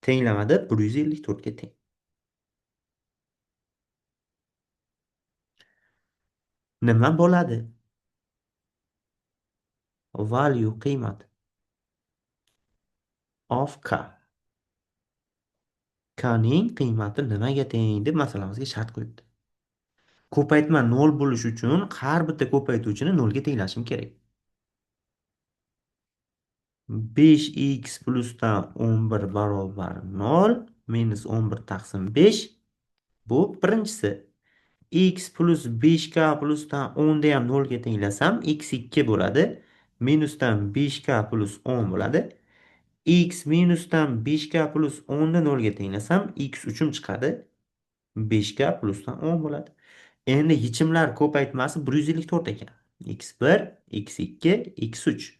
Tenglamada 154 ga teng. Nima bo'ladi? Value qiymat of k. K ning qiymati nimaga teng deb masalamizga shart qo'yibdi. Ko'paytma 0 bo'lishi uchun har bitta ko'paytuvchini 0 ga tenglashim kerak. 5x plusdan 11 barobar 0 minus 11 taqsim 5. Bu birinchisi. X plus 5k plusdan 10 da ham 0 ga tenglasam x 2 bo'ladi. Minusdan 5k plus 10 bo'ladi. X minusdan 5k plus 10 ni 0 ga tenglasam x 3 chiqadi. 5k plusdan 10 bo'ladi. Endi yechimlar ko'paytmasi 154 ekan. x1, x2, x3.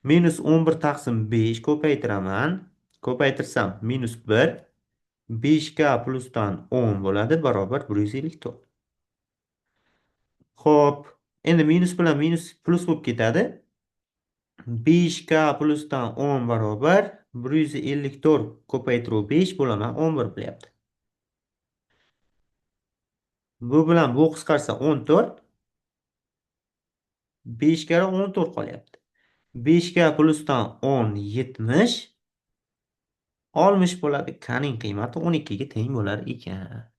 Minus 11 taqsim 5 ko'paytiraman. Ko'paytirsam minus 1, 5k plusdan 10 bo'ladi, barobar 154. Xo'p, endi minus bilan minus plus bo'lib ketadi. 5k plusdan 10 barobar 154 ko'paytiruv 5 bo'laman 11 bo'lyapti. Bu bilan bu qisqarsa 14, 5 karra 14 qolyapti. 5k plusdan 10 70, 60 bo'ladi. K ning qiymati 12 ga teng bo'lar ekan.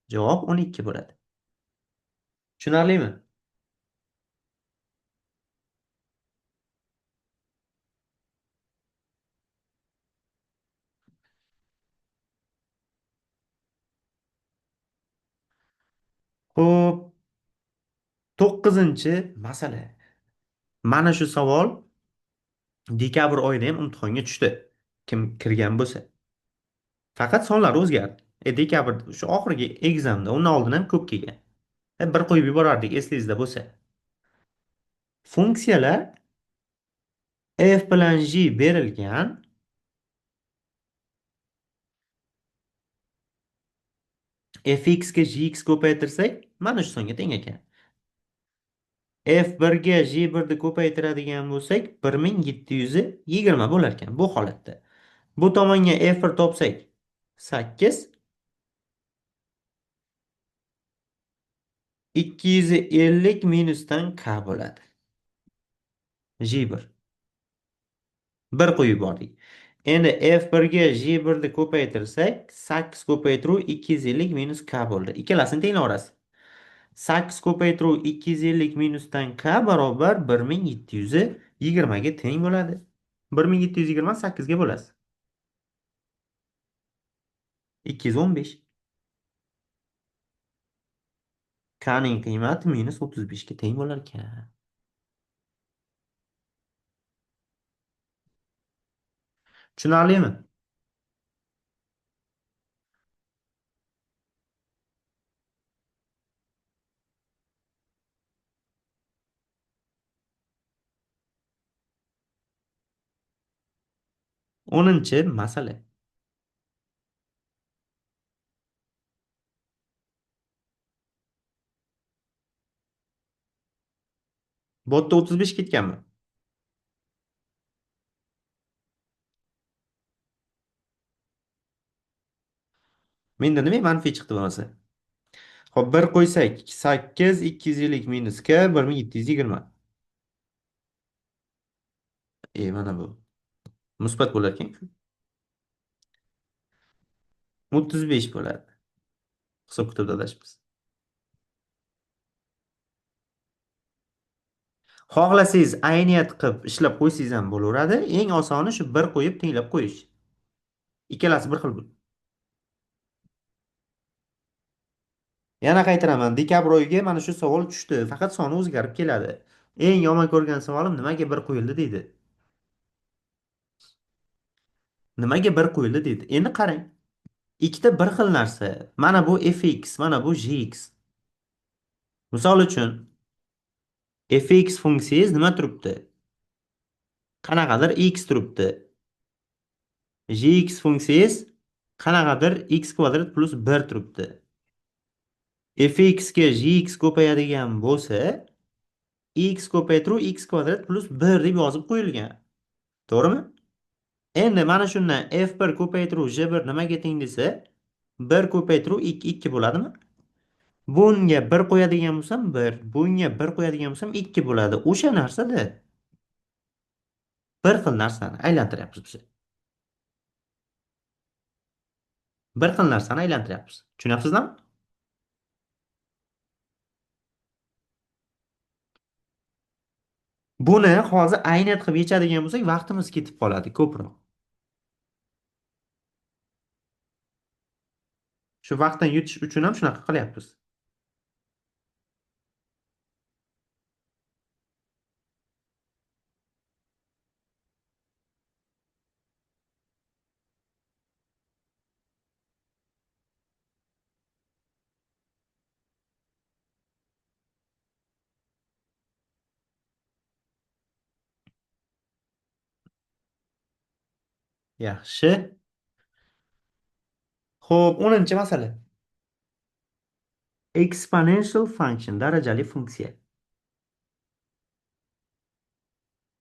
Javob 12 bo'ladi. Tushunarlimi? Xo'p, 9-chi masala. Mana shu savol dekabr oyida ham imtihonga tushdi. Kim kirgan bo'lsa. Faqat sonlar o'zgardi. Dekabr shu oxirgi examda, undan oldin ham ko'p kelgan. Bir qo'yib yuborardik esingizda bo'lsa. Funksiyalar f bilan g berilgan. Fx ga gx ko'paytirsak, mana shu songa teng ekan. F1 ga G1 ni ko'paytiradigan bo'lsak, 1720 bo'lar ekan bu holatda. Bu tomonga F1 topsak, 8. 250 minusdan K bo'ladi. G1. 1 qo'yib bordik. Endi F1 ga G1 ni ko'paytirsak, 8 ko'paytiruv 250 minus K bo'ldi. Ikkalasini tenglayverasiz. 8 ko'paytiruv 250 minusdan K barobar 1720 ga teng bo'ladi. 1720 8 ga bo'lasiz. 215. K ning qiymati minus 35 ga teng bo'lar ekan. Tushunarlimi? O'ninchi masala. Bu yerda 35 ketganmi? Menda nima manfiy chiqdi bo'lmasa? Xo'p, 1 qo'ysak, 8 250 minus K 1720. Mana bu. Musbat bo'lar ekan. 35 bo'ladi. Hisob kitobda adashibmiz. Xohlasangiz ayniyat qilib ishlab qo'ysangiz ham bo'laveradi. Eng osoni shu 1 qo'yib tenglab qo'yish. Ikkalasi bir xil bo'ladi. Yana qaytaraman, dekabr oyiga mana shu savol tushdi. Faqat soni o'zgarib keladi. Eng yomon ko'rgan savolim nimaga 1 qo'yildi deydi. Nimaga 1 qo'yildi deydi. Endi qarang. Ikkita bir xil narsa. Mana bu fx, mana bu gx. Misol uchun fx funksiyasi nima turibdi? Qanaqadir x turibdi. Gx funksiyasi qanaqadir x kvadrat plus 1 turibdi. Fx ga gx ko'payadigan bo'lsa, x ko'paytiruv x kvadrat plus 1 deb yozib qo'yilgan. To'g'rimi? Endi mana shundan f1 ko'paytiruv g1 nimaga teng desa, 1 ko'paytiruv 2 2 bo'ladimi? Bunga 1 qo'yadigan bo'lsam 1, bunga 1 qo'yadigan bo'lsam 2 bo'ladi. O'sha narsada bir xil narsani aylantiryapmiz biz. Bir xil narsani aylantiryapmiz. Tushunyapsizlarmi? Buni hozir aynat qilib yechadigan bo'lsak, vaqtimiz ketib qoladi ko'proq. Shu vaqtdan yutish uchun ham shunaqa qilyapmiz. Yaxshi. Xo'p, 10-masala. Exponential function, darajali funksiya.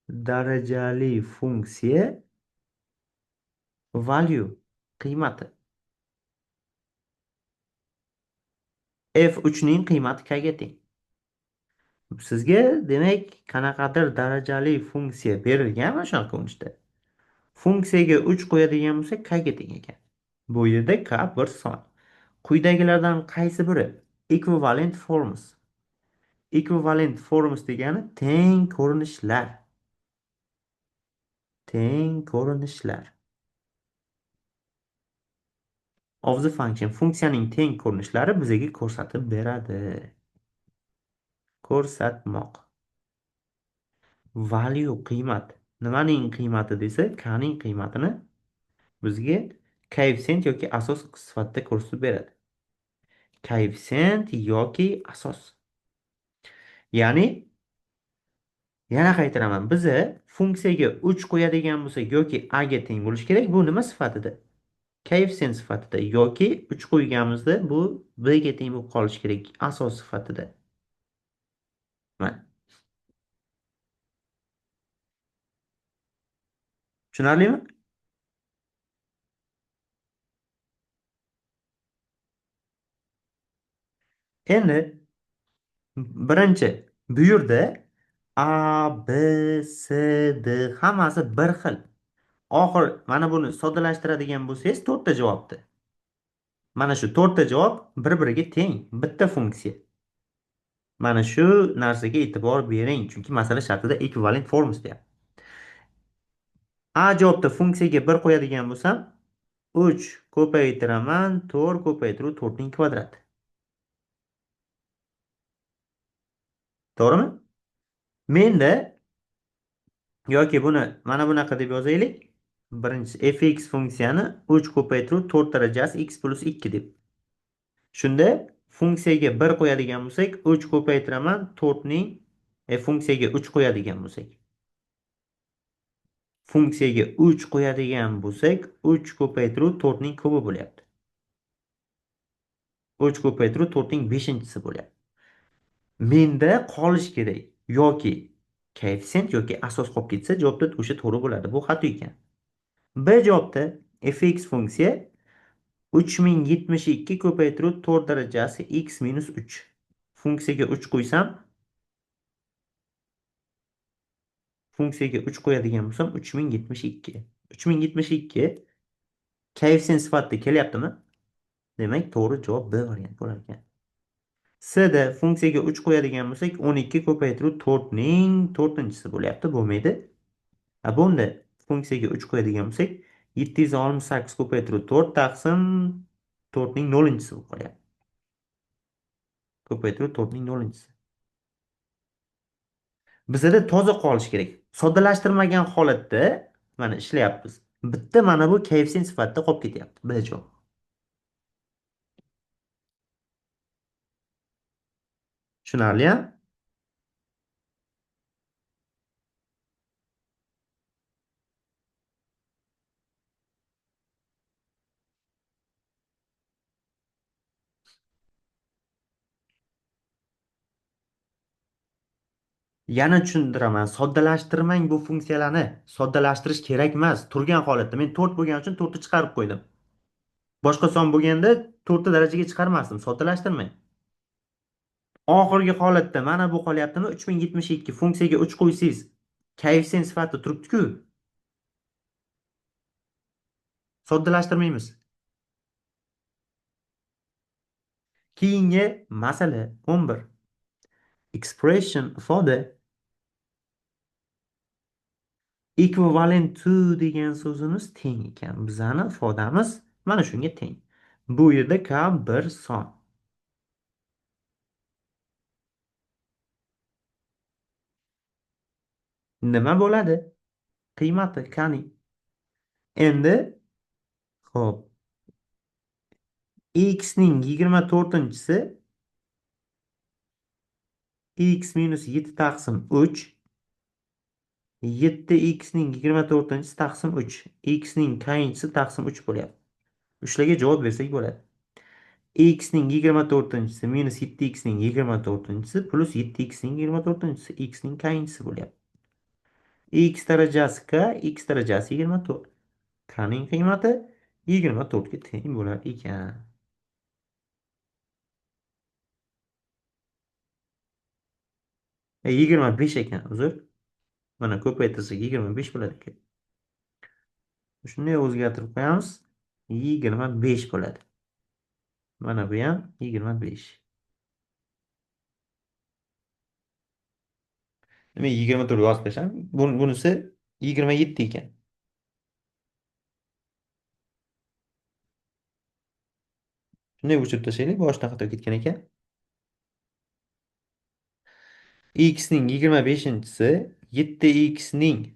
Darajali funksiya value qiymati. F3 ning qiymati k ga teng. Sizga demak qanaqadir darajali funksiya berilgan mana shunaqa ko'rinishda. Funksiyaga 3 qo'yadigan bo'lsak k ga teng ekan. Bu yerda k bir son. Quyidagilardan qaysi biri equivalent forms? Equivalent forms degani teng ko'rinishlar. Teng ko'rinishlar. Of the function, funksiyaning teng ko'rinishlari bizga ko'rsatib beradi. Ko'rsatmoq. Value qiymat. Nimaning qiymati desa, k ning qiymatini bizga koeffitsient yoki asos sifatida ko'rsatib beradi. Koeffitsient yoki asos. Ya'ni yana qaytaraman, biza funksiyaga 3 qo'yadigan bo'lsak yoki a ga teng bo'lishi kerak. Bu nima sifatida? Koeffitsient sifatida yoki 3 qo'yganimizda bu b ga teng bo'lib qolishi kerak asos sifatida. Mana. Tushunarlimi? Endi birinchi bu yerda A, B, C, D hammasi bir xil. Oxir mana buni soddalashtiradigan bo'lsangiz 4 ta javobdi. Mana shu 4 ta javob bir-biriga teng, bitta funksiya. Mana shu narsaga e'tibor bering, chunki masala shartida equivalent forms deyapti. A javobda funksiyaga 1 qo'yadigan bo'lsam, 3 ko'paytiraman, 4 ko'paytiruv 4 ning kvadrati. To'g'rimi? Menda yoki buni mana bunaqa deb yozaylik. Birinchisi fx funksiyani 3 ko'paytiruv 4 darajasi x plus 2 deb. Shunda funksiyaga 1 qo'yadigan bo'lsak, 3 ko'paytiraman 4 ning, funksiyaga 3 qo'yadigan bo'lsak. Funksiyaga 3 qo'yadigan bo'lsak, 3 ko'paytiruv 4 ning kubi bo'lyapti. 3 ko'paytiruv 4 ning 5-chisi bo'lyapti. Menda qolish kerak yoki koeffitsient yoki asos qolib ketsa, javobda o'sha to'g'ri bo'ladi. Bu xato ekan. B javobda fx funksiya 3072 ko'paytiruv 4 darajasi x minus 3. Funksiyaga 3 qo'ysam, funksiyaga 3 qo'yadigan bo'lsam 3072. 3072 koeffitsient sifatida kelyaptimi? Demak, to'g'ri javob B varianti bo'lar ekan. C da funksiyaga 3 qo'yadigan bo'lsak, 12 ko'paytiruv 4 ning 4-chisi bo'lyapti, bo'lmaydi. Bunda funksiyaga 3 qo'yadigan bo'lsak, 768 ko'paytiruv 4 taqsim 4 ning 0-chisi bo'lib qolyapti. Ko'paytiruv 4 ning 0-chisi. Bizada toza qolish kerak. Soddalashtirmagan holatda mana ishlayapmiz. Bitta mana bu koeffitsient sifatida qolib ketyapti. B javob. Tushunarli-a? Yana tushuntiraman, soddalashtirmang bu funksiyalarni. Soddalashtirish kerak emas. Turgan holatda men 4 bo'lgani uchun 4 ni chiqarib qo'ydim. Boshqa son bo'lganda 4 ta darajaga chiqarmasdim, soddalashtirmang. Oxirgi holatda mana bu qolyaptimi? 3072 funksiyaga 3 qo'ysangiz, koeffitsient sifatida turibdi-ku. Soddalashtirmaymiz. Keyingi masala 11. Expression ifoda equivalent to degan so'zimiz teng ekan. Bizani ifodamiz mana shunga teng. Bu yerda k bir son. Nima bo'ladi? Qiymati qani? Endi xo'p, x ning 24-inchisi x minus 7 taqsim 3, 7 x ning 24-inchisi taqsim 3, x ning kayinchisi taqsim 3 bo'lyapti. Uchlarga javob bersak bo'ladi. X ning 24-inchisi minus 7 x ning 24-inchisi plus 7 x ning 24-inchisi x ning kayinchisi bo'lyapti. X darajasi k, x darajasi 24. K ning qiymati 24 ga teng bo'lar ekan. 25 ekan, uzr. Mana ko'paytirsak 25 bo'ladi ekan. Shunday o'zgartirib qo'yamiz. 25 bo'ladi. Mana bu ham 25. Demak, 24 yozib tashladim. Bunisi 27 ekan. Shunday o'chirib tashlaylik, boshidan xato ketgan ekan. X ning 25-inchisi 7 x ning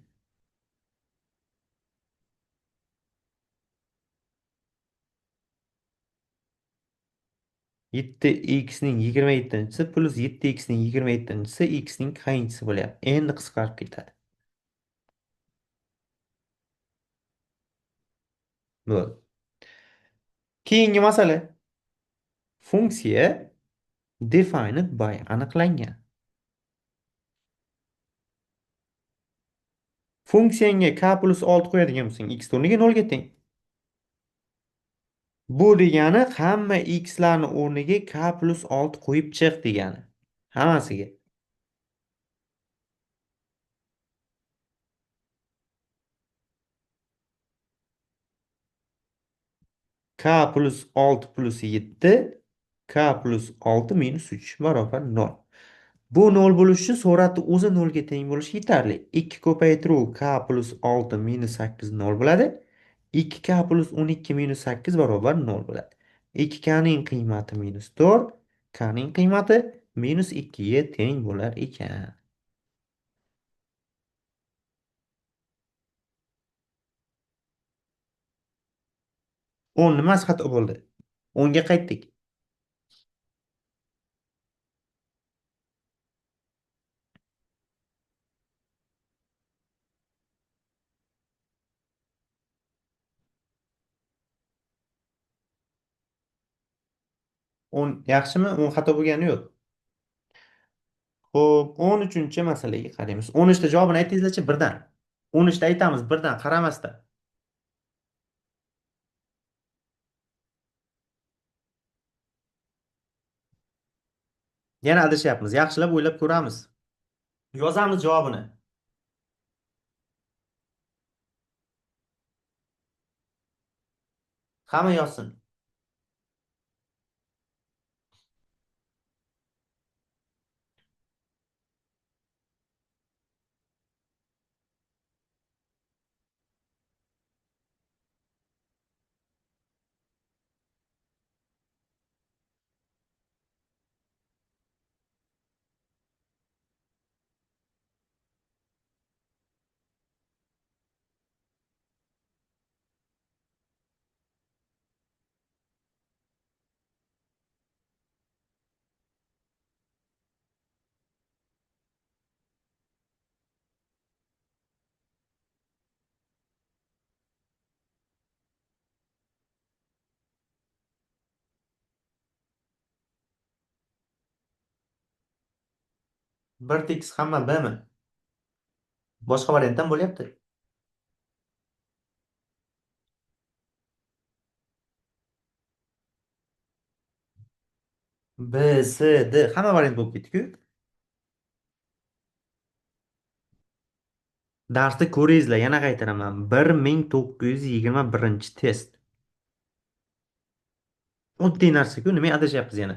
yetti x ning 27-inchisi plus 7 x ning 27-inchisi x ning qayinchisi bo'lyapti. Endi qisqarib ketadi. Bo'ldi. Keyingi masala. Funksiya defined by aniqlangan. Funksiyangga k plus 6 qo'yadigan bo'lsang, x o'rniga 0 ga teng. Bu degani hamma x larni o'rniga k plus 6 qo'yib chiq degani. Hammasiga. K plus 6 plus 7, k plus 6 minus 3 barobar 0. Bu 0 bo'lishi uchun suratni o'zi 0 ga teng bo'lishi yetarli. 2 ko'paytiruv k plus 6 minus 8 0 bo'ladi. 2k plus 12 minus 8 barobar 0 bo'ladi. 2k ning qiymati minus 4, k ning qiymati minus 2 ga teng bo'lar ekan. 10 nimasi xato bo'ldi? 10 ga qaytdik. 10 yaxshimi? 10 xato bo'lgani yo'q. Xo'p, 13 masalaga qaraymiz. 13 ta javobini aytingizlarchi birdan. 13 ta aytamiz birdan, qaramasdan. Yana adashyapmiz. Yaxshilab o'ylab ko'ramiz. Yozamiz javobini. Hamma yozsin. Bir tekis hamma Bmi? Boshqa variantdan bo'lyapti. B, C, D hamma variant bo'lib ketdi-ku. Darsni ko'ringizlar, yana qaytaraman. 1921-test. Oddiy narsa-ku, nimaga adashyapmiz yana?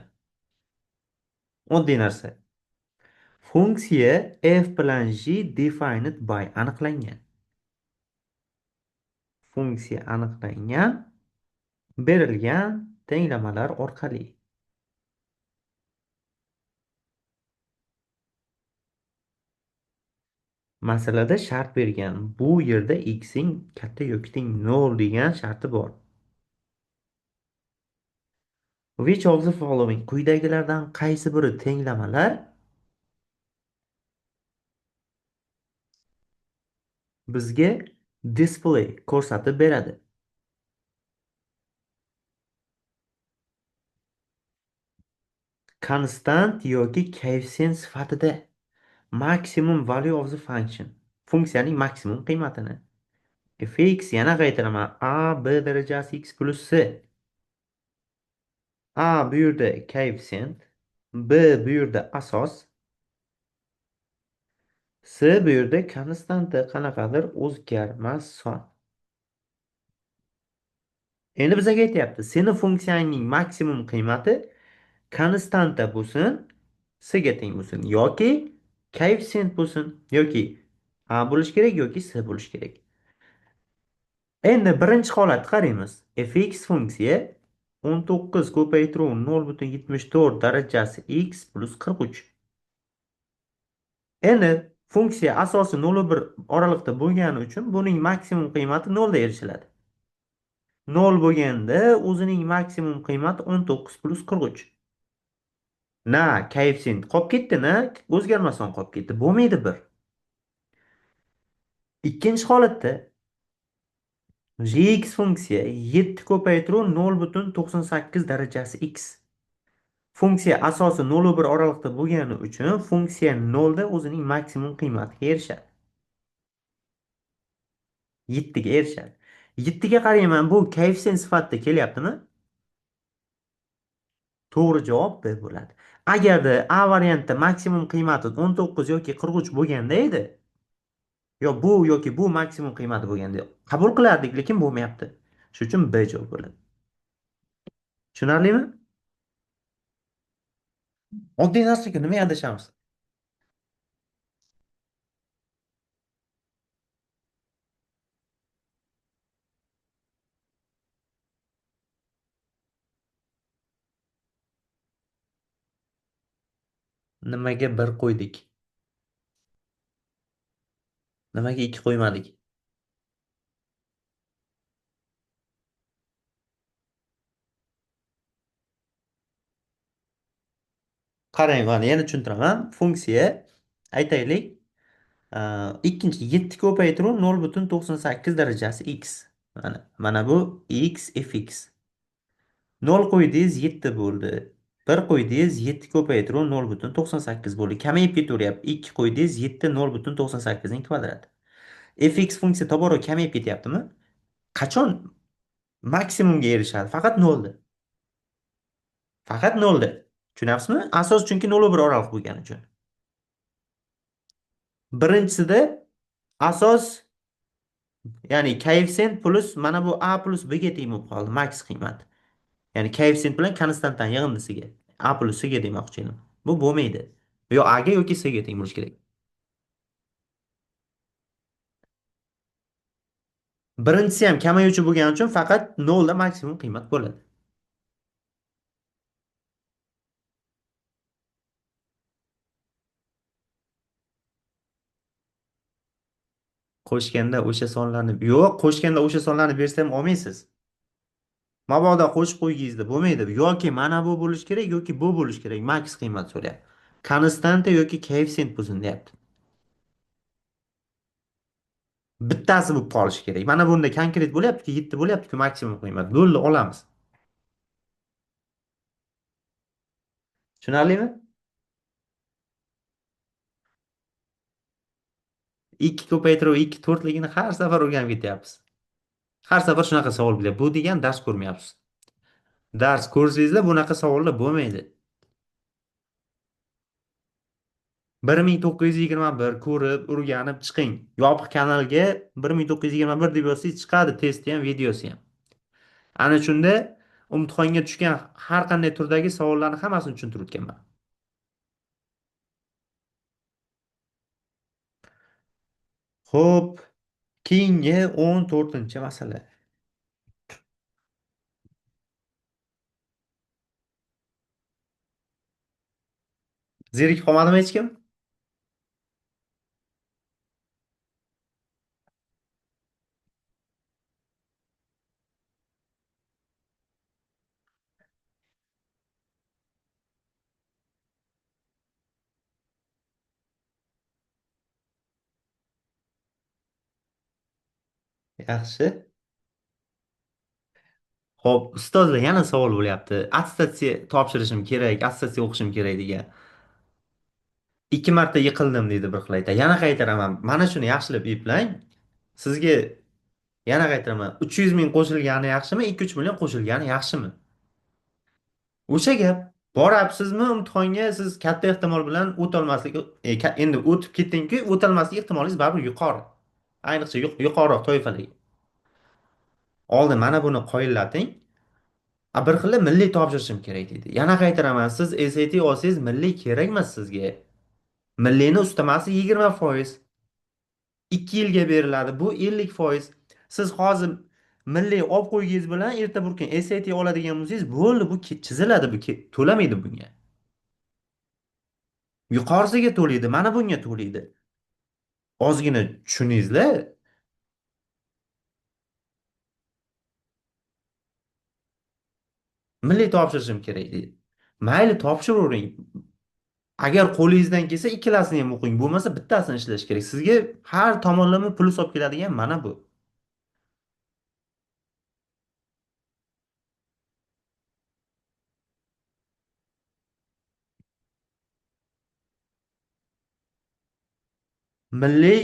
Oddiy narsa. Funksiya f bilan g defined by aniqlangan. Funksiya aniqlangan, berilgan tenglamalar orqali. Masalada shart bergan. Bu yerda x ing katta yoki teng 0 degan sharti bor. Which of the following? Quyidagilardan qaysi biri tenglamalar bizga display ko'rsatib beradi? Konstant yoki koeffitsient sifatida maksimum value of the function. Funksiyaning maksimum qiymatini. Fx yana qaytaraman. A, B darajasi x plus C. A bu yerda koeffitsient, B bu yerda asos, C bu yerda konstanta qanaqadir o'zgarmas son. Endi bizga aytyapti, seni funksiyangning maksimum qiymati konstanta bo'lsin, C ga teng bo'lsin yoki koeffitsient bo'lsin yoki A bo'lishi kerak yoki C bo'lishi kerak. Endi birinchi holatni qaraymiz. Fx funksiya 19 ko'paytiruv 0,74 darajasi x plus 43. Endi funksiya asosi 0,1 oraliqda bo'lgani uchun buning maksimum qiymati 0 da erishiladi. 0 bo'lganda o'zining maksimum qiymati 19 plus 43. Na koeffitsient qolib ketdi, na o'zgarmas son qolib ketdi. Bo'lmaydi bir. Ikkinchi holatda gx funksiya 7 ko'paytiruv 0,98 darajasi x. Funksiya asosi 0,1 oraliqda bo'lgani uchun funksiya 0 da o'zining maksimum qiymatiga erishadi. 7 ga erishadi. 7 ga qarayman, bu koeffitsient sifatida kelyaptimi? To'g'ri javob B bo'ladi. Agarda A variantda maksimum qiymati 19 yoki 43 bo'lganda edi, yo bu yoki bu maksimum qiymati bo'lganda qabul qilardik, lekin bo'lmayapti. Shuning uchun B javob bo'ladi. Tushunarlimi? Oddiy narsaga nimaga adashamiz? Nimaga 1 qo'ydik? Nimaga 2 qo'ymadik? Qarang, mana yana tushuntiraman. Funksiya aytaylik, ikkinchi 7 ko'paytiruv 0,98 darajasi x. Mana bu x fx. 0 qo'ydingiz 7 bo'ldi. 1 qo'ydingiz 7 ko'paytiruv 0,98 bo'ldi. Kamayib ketaveryapti. 2 qo'ydingiz 7 0,98 ning kvadrati. Fx funksiya tobora kamayib ketyaptimi? Qachon maksimumga erishadi? Faqat 0 da. Faqat 0 da. Tushunyapsizmi? Asos chunki 0,1 oraliq bo'lgani uchun. Birinchisida asos, ya'ni koeffitsient plus mana bu a plus b ga teng bo'lib qoldi max qiymat. Ya'ni koeffitsient bilan konstantdan yig'indisiga a plus c ga demoqchi edim. Bu bo'lmaydi. Yo a ga yoki c ga teng bo'lishi kerak. Birinchisi ham kamayuvchi bo'lgani uchun faqat 0 da maksimum qiymat bo'ladi. Qo'shganda o'sha sonlarni, yo'q, qo'shganda o'sha sonlarni bersa ham olmaysiz. Mabodo qo'shib qo'ygingizda bo'lmaydi. Yoki mana bu bo'lish kerak, yoki bu bo'lish kerak. Max qiymat so'rayapti. Konstanta yoki koeffitsient bo'lsin deyapti. Bittasi bo'lib qolishi kerak. Mana bunda konkret bo'lyapti-ki, 7 bo'lyapti-ku maksimum qiymat. Bo'ldi, olamiz. Tushunarlimi? 2 ko'paytiruv 2 to'rtligini har safar o'rganib ketyapmiz. Har safar shunaqa savol kelyapti. Bu degan dars ko'rmayapsiz. Dars ko'rsangizlar bunaqa savollar bo'lmaydi. 1921 ko'rib, o'rganib chiqing. Yopiq kanalga 1921 deb yozsangiz chiqadi, testi ham, videosi ham. Ana shunda imtihonga tushgan har qanday turdagi savollarni hammasini tushuntirib o'tganman. Xo'p, keyingi 14-masala. Zerikib qolmadimi hech kim? Yaxshi. Xo'p, ustozlar yana savol bo'lyapti. Attestatsiya topshirishim kerak, attestatsiya o'qishim kerak degan. 2 marta yiqildim deydi bir xil aytadi. Yana qaytaraman. Mana shuni yaxshilab eplang. Sizga yana qaytaraman. 300 ming qo'shilgani yaxshimi, 2-3 million qo'shilgani yaxshimi? O'sha gap. Borapsizmi imtihonga, siz katta ehtimol bilan o'tolmaslik, endi o'tib ketdingki, o'tolmaslik ehtimolingiz baribir yuqori. Ayniqsa yuqoriroq toifalarga. Oldin mana buni qoyillating. Bir xil milliy topshirishim kerak deydi. Yana qaytaraman, siz SAT olsangiz milliy kerak emas sizga. Milliyni ustamasi 20%. 2 yilga beriladi. Bu 50%. Siz hozir milliy olib qo'ygingiz bilan erta bir kun SAT oladigan bo'lsangiz, bo'ldi, bu chiziladi, bu to'lamaydi bunga. Yuqorisiga to'laydi, mana bunga to'laydi. Ozgina tushuningizlar. Milliy topshirishim kerak deydi. Mayli, topshiravering. Agar qo'lingizdan kelsa ikkalasini ham o'qing, bo'lmasa bittasini ishlash kerak. Sizga har tomonlama plyus olib keladigan mana bu. Milliy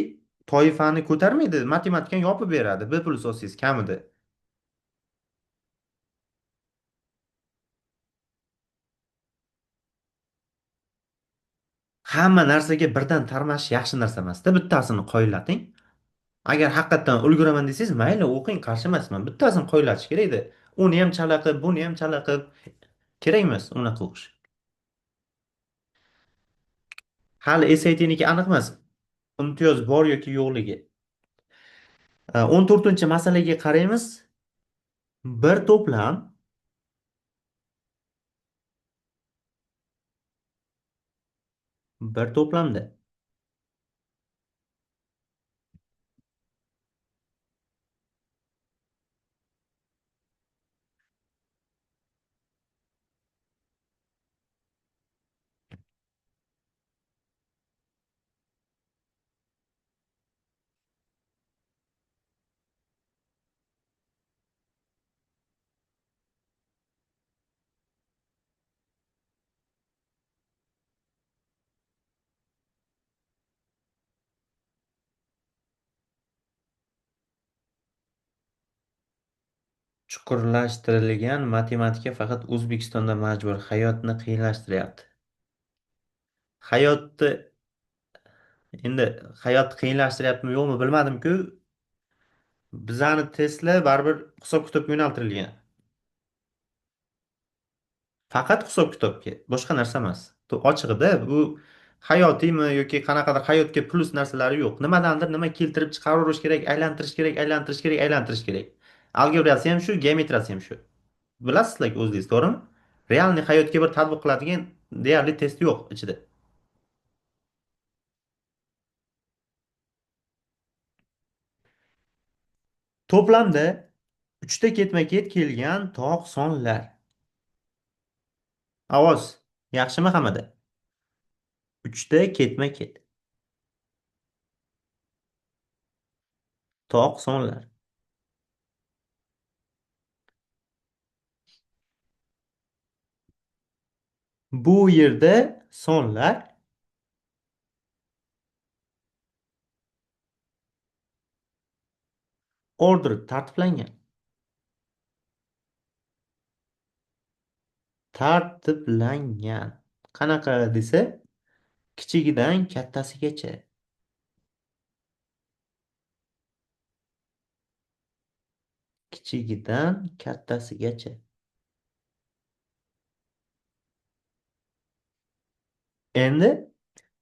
toifani ko'tarmaydi, matematikani yopib beradi. B plyus olsangiz kamida. Hamma narsaga birdan tarmash yaxshi narsa emas-da, bittasini qoyillating. Agar haqiqatan ulguraman desangiz, mayli o'qing, qarshi emasman. Bittasini qoyillatish kerak edi. Uni ham chala qilib, buni ham chala qilib kerak emas unaqa o'qish. Hali SATniki aniq emas. Imtiyoz bor yoki yo'qligi. 14-masalaga qaraymiz. Bir to'plam bir to'plamda chuqurlashtirilgan matematika faqat O'zbekistonda majbur, hayotni qiyinlashtiryapti. Hayotni endi hayot qiyinlashtiryaptimi yo'qmi bilmadim-ku. Bizani testlar baribir hisob-kitobga yo'naltirilgan. Faqat hisob-kitobga, boshqa narsa emas. Ochig'ida bu hayotiymi yoki qanaqadir hayotga plyus narsalari yo'q. Nimadandir nima keltirib chiqaruverish kerak, aylantirish kerak, aylantirish kerak, aylantirish kerak. Algebrasi ham shu, geometriyasi ham shu. Bilasizlar o'zingiz, to'g'rimi? Realniy hayotga bir tatbiq qiladigan deyarli test yo'q ichida. To'plamda 3ta ketma-ket kelgan tog' sonlar. Ovoz yaxshimi hammada? 3ta ketma-ket. Tog' sonlar. Bu yerda sonlar Order tartiblangan. Tartiblangan. Qanaqa desa, kichigidan kattasigacha. Kichigidan kattasigacha. Endi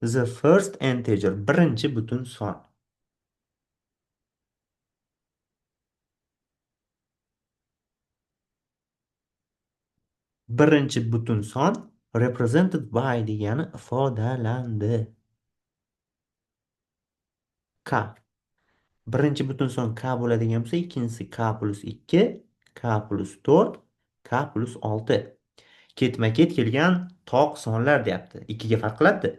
the first integer, birinchi butun son. Birinchi butun son represented by degani ifodalandi. K. Birinchi butun son K bo'ladigan bo'lsa, ikkinchisi K plus 2, K plus 4, K plus 6. Ketma-ket kelgan toq sonlar deyapti. 2 ga farq qiladi.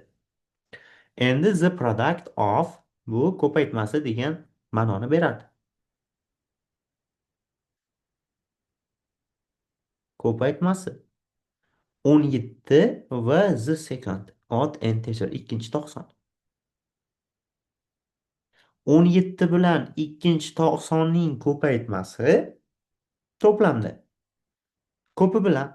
Endi the product of bu ko'paytmasi degan ma'noni beradi. Ko'paytmasi 17 va the second odd integer, ikkinchi toq son. 17 bilan ikkinchi toq sonning ko'paytmasi to'plamda ko'pi bilan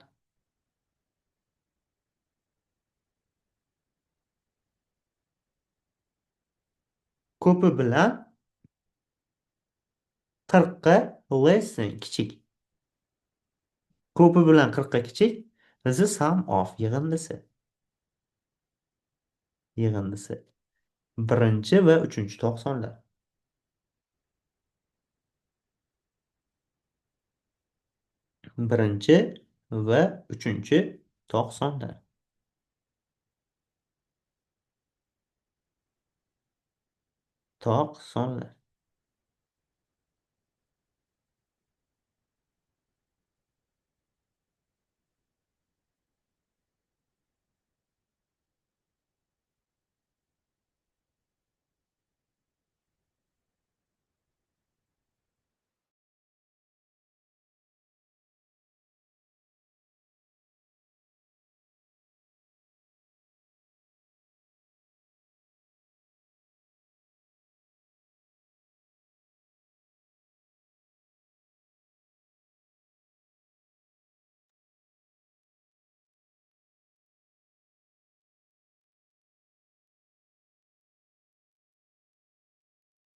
ko'pi bilan qirqqa less than kichik. Ko'pi bilan qirqqa kichik the sum of yig'indisi. Yig'indisi. Birinchi va uchinchi toq sonlar. Birinchi va uchinchi toq sonlar. Toq sonlar.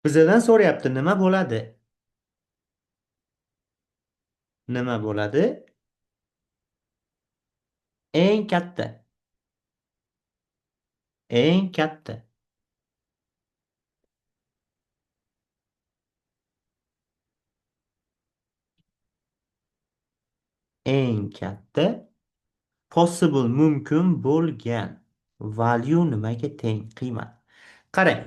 Bizdan so'rayapti, nima bo'ladi? Nima bo'ladi? Eng katta. Eng katta. Eng katta possible mumkin bo'lgan value nimaga teng qiymat? Qarang.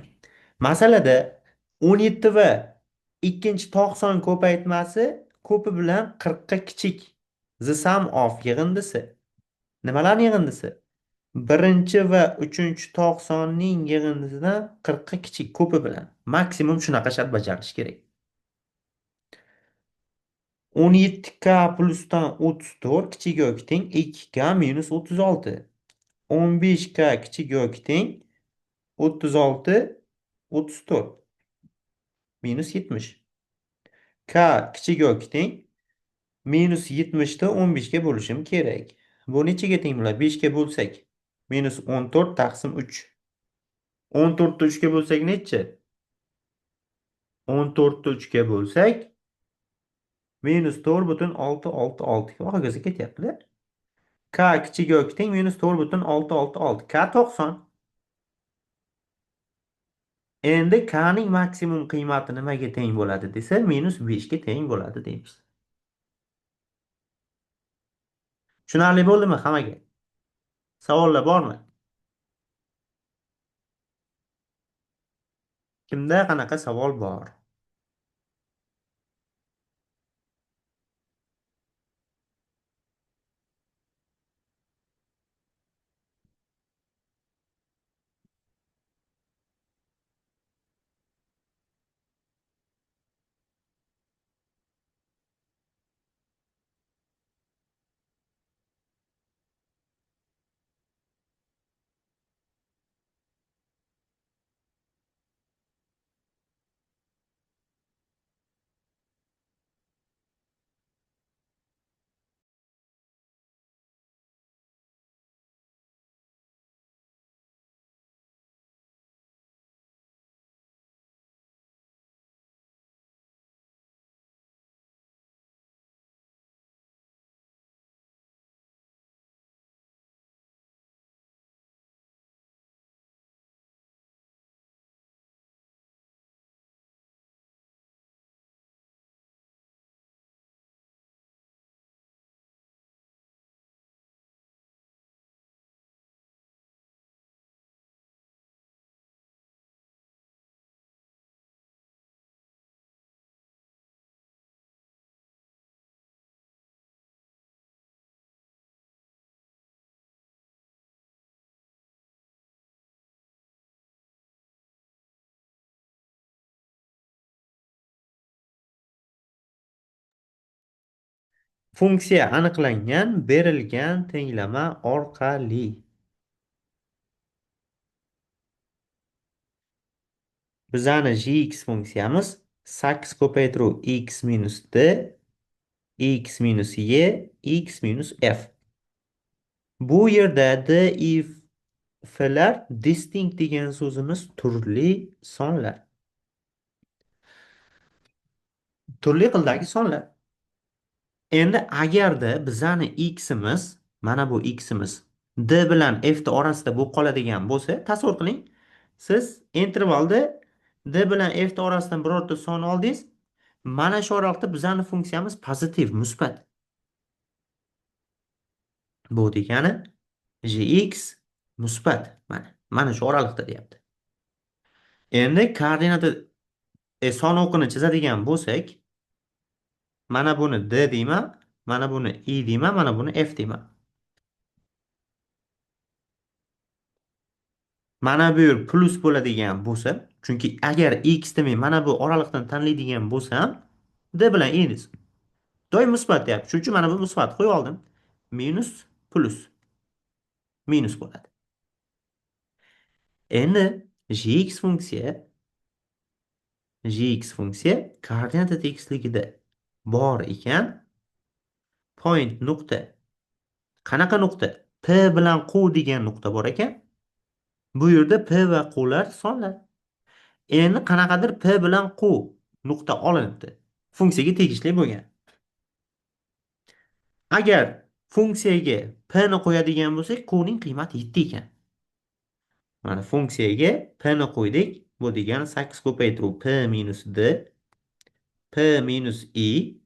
Masalada 17 va ikkinchi toq son ko'paytmasi ko'pi bilan qirqqa kichik. The sum of yig'indisi. Nimalarning yig'indisi? Birinchi va uchinchi toq sonning yig'indisidan qirqqa kichik ko'pi bilan. Maksimum shunaqa shart bajarish kerak. 17k plusdan 34 kichik yoki teng 2k minus 36. 15k kichik yoki teng 36 34 minus 70. K kichik yoki teng minus 70 ni 15 ga bo'lishim kerak. Bu nechaga teng bo'ladi? 5 ga bo'lsak minus 14 taqsim 3. 14 ni 3 ga bo'lsak necha? 14 ni 3 ga bo'lsak minus to'rt butun olti olti olti. Hokazo ketyapti-da. K kichik yoki teng minus to'rt butun olti olti olti. K to'qson. Endi K ning maksimum qiymati nimaga teng bo'ladi desa, minus 5 ga teng bo'ladi deymiz. Tushunarli bo'ldimi hammaga? Savollar bormi? Kimda qanaqa savol bor? Funksiya aniqlangan berilgan tenglama orqali. Bizani gx funksiyamiz 8 ko'paytiruv x minus d, x minus y, x minus f. Bu yerda d, i, f'lar distinct degan so'zimiz turli sonlar. Turli xildagi sonlar. Endi agarda bizani x'imiz, mana bu x'imiz d bilan f ni orasida bo'lib qoladigan bo'lsa, tasavvur qiling, siz intervalda d bilan f ni orasidan birorta son oldingiz, mana shu oraliqda bizani funksiyamiz pozitiv, musbat. Bu degani gx musbat, mana shu oraliqda deyapti. Endi koordinata son o'qini chizadigan bo'lsak, mana buni d deyman, mana buni i deyman, mana buni f deyman. Mana bu yer plus bo'ladigan bo'lsa, chunki agar x demay mana bu oraliqdan tanlaydigan bo'lsam, d bilan i desa, doim musbat deyapti. Shuning uchun mana bu musbat qo'yib oldim. Minus plus minus bo'ladi. Endi gx funksiya koordinata tekisligida bor ekan, point nuqta. Qanaqa nuqta? P bilan Q degan nuqta bor ekan. Bu yerda P va Q'lar sonlar. Endi qanaqadir P bilan Q nuqta olinibdi. Funksiyaga tegishli bo'lgan. Agar funksiyaga P ni qo'yadigan bo'lsak, Q ning qiymati 7 ekan. Mana funksiyaga P ni qo'ydik. Bu degani 8 ko'paytiruv P minus D, P minus I,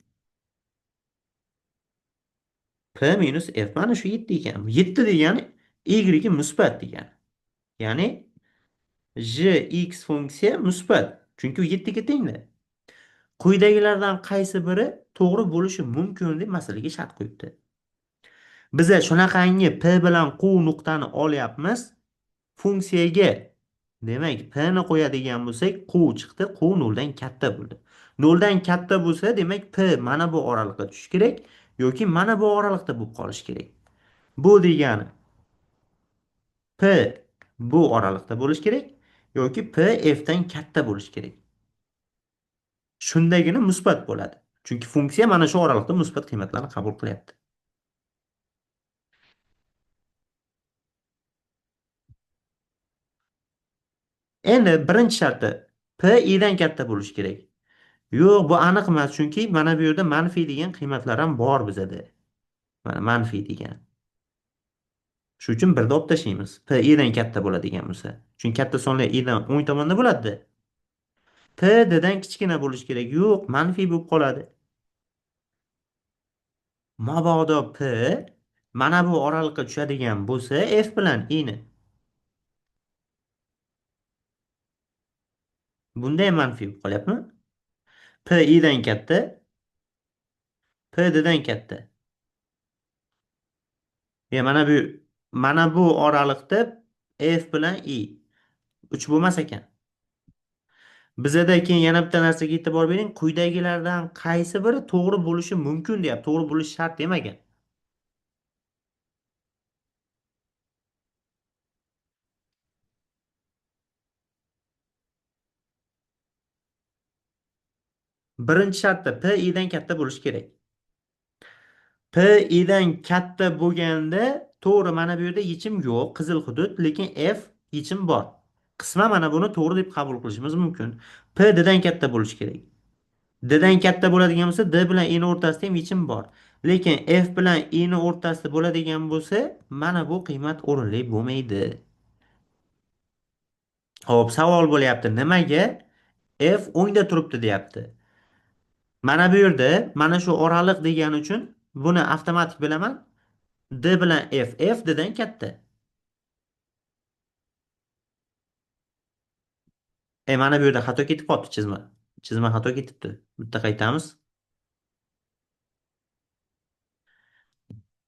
P minus F. Mana shu 7 ekan. 7 degani Y musbat degani. Ya'ni gx funksiya musbat. Chunki u 7 ga tengda. Quyidagilardan qaysi biri to'g'ri bo'lishi mumkin deb masalaga shart qo'yibdi. Biza shunaqangi P bilan Q nuqtani olyapmiz. Funksiyaga demak P ni qo'yadigan bo'lsak, Q chiqdi, Q noldan katta bo'ldi. Noldan katta bo'lsa, demak P mana bu oraliqqa tushishi kerak yoki mana bu oraliqda bo'lib qolishi kerak. Bu degani P bu oraliqda bo'lishi kerak yoki P F dan katta bo'lishi kerak. Shundagina musbat bo'ladi. Chunki funksiya mana shu oraliqda musbat qiymatlarni qabul qilyapti. Endi birinchi sharti P I dan katta bo'lishi kerak. Yo'q, bu aniq emas, chunki mana bu yerda manfiy degan qiymatlar ham bor bizada. Mana manfiy degan. Shu uchun birda olib tashlaymiz. P I dan katta bo'ladigan bo'lsa. Chunki katta sonlar I dan o'ng tomonda bo'ladi-da. P D dan kichkina bo'lishi kerak. Yo'q, manfiy bo'lib qoladi. Mabodo P mana bu oraliqqa tushadigan bo'lsa, F bilan I ni. Bunda ham manfiy bo'lib qolyapmi? P I dan katta, P D dan katta. Ya mana bu oraliqda F bilan I 3 bo'lmas ekan. Bizada keyin yana bitta narsaga e'tibor bering. Quyidagilardan qaysi biri to'g'ri bo'lishi mumkin deyapti. To'g'ri bo'lishi shart demagan. Birinchi shartda P I dan katta bo'lishi kerak. P I dan katta bo'lganda to'g'ri mana bu yerda yechim yo'q, qizil hudud, lekin F yechim bor. Qisman mana buni to'g'ri deb qabul qilishimiz mumkin. P D dan katta bo'lishi kerak. D dan katta bo'ladigan bo'lsa, D bilan I ni o'rtasida ham yechim bor. Lekin F bilan I ni o'rtasida bo'ladigan bo'lsa, mana bu qiymat o'rinli bo'lmaydi. Xo'p, savol bo'lyapti. Nimaga F o'ngda turibdi deyapti. Mana bu yerda mana shu oraliq degani uchun buni avtomatik bilaman. D bilan F, F D dan katta. Mana bu yerda xato ketib qolibdi chizma. Chizma xato ketibdi. Bitta qaytamiz.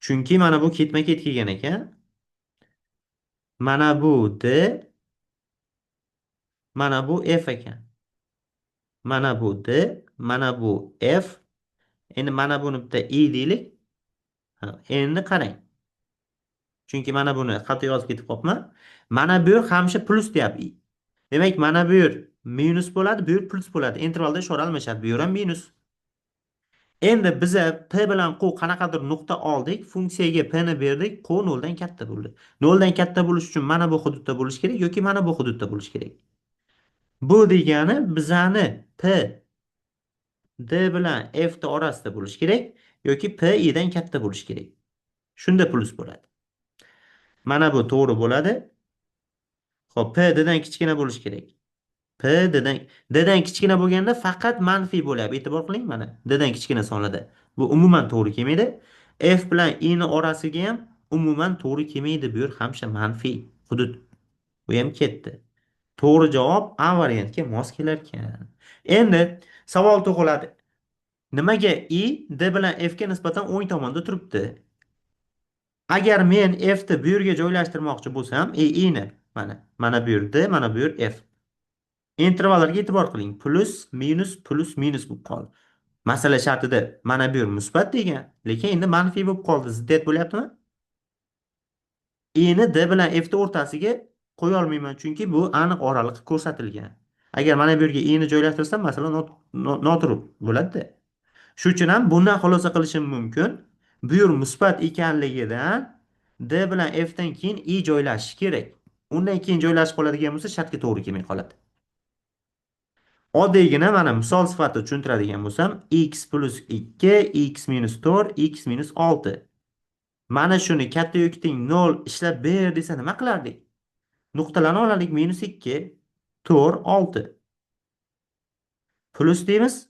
Chunki mana bu ketma-ket kelgan ekan. Mana bu D, mana bu F ekan. Mana bu D, mana bu F. Endi mana buni bitta I deylik. Ha, endi qarang. Chunki mana buni xato yozib ketib qolibman. Mana bu yer hamisha plus deyapti. Demak, mana bu yer minus bo'ladi, bu yer plus bo'ladi. Intervalda ishora almashadi. Bu yer ham minus. Endi biza p bilan q qanaqadir nuqta oldik, funksiyaga p ni berdik, q 0 dan katta bo'ldi. 0 dan katta bo'lish uchun mana bu hududda bo'lish kerak yoki mana bu hududda bo'lish kerak. Bu degani bizani p d bilan f ni orasida bo'lish kerak yoki p i dan katta bo'lish kerak. Shunda plus bo'ladi. Mana bu to'g'ri bo'ladi. Xo'p, p d dan kichkina bo'lish kerak. P d dan kichkina bo'lganda faqat manfiy bo'lyapti. E'tibor qiling mana d dan kichkina sonlarda. Bu umuman to'g'ri kelmaydi. F bilan i ni orasiga ham umuman to'g'ri kelmaydi. Bu yer hamisha manfiy hudud. Bu ham ketdi. To'g'ri javob A variantga mos kelar ekan. Endi savol tug'iladi. Nimaga i d bilan f ga nisbatan o'ng tomonda turibdi? Agar men f ni bu yerga joylashtirmoqchi bo'lsam, i ni mana bu yer d, mana bu yer f. Intervallarga e'tibor qiling. Plus, minus, plus, minus bo'lib qoldi. Masala shartida mana bu yer musbat degan, lekin endi manfiy bo'lib qoldi. Ziddiyat bo'lyaptimi? I ni d bilan f ni o'rtasiga qo'ya olmayman, chunki bu aniq oraliq ko'rsatilgan. Agar mana bu yerga i ni joylashtirsam, masala noto'g'ri bo'ladi-da. Shuning uchun ham bundan xulosa qilishim mumkin. Bu yer musbat ekanligidan d bilan f dan keyin i joylashishi kerak. Undan keyin joylashib qoladigan bo'lsa, shartga to'g'ri kelmay qoladi. Oddiygina mana misol sifatida tushuntiradigan bo'lsam, x plus 2, x minus 4, x minus 6. Mana shuni katta yoki teng 0 ishlab ber desa nima qilardik? Nuqtalarni olardik, minus 2, 4, 6. Plus deymiz,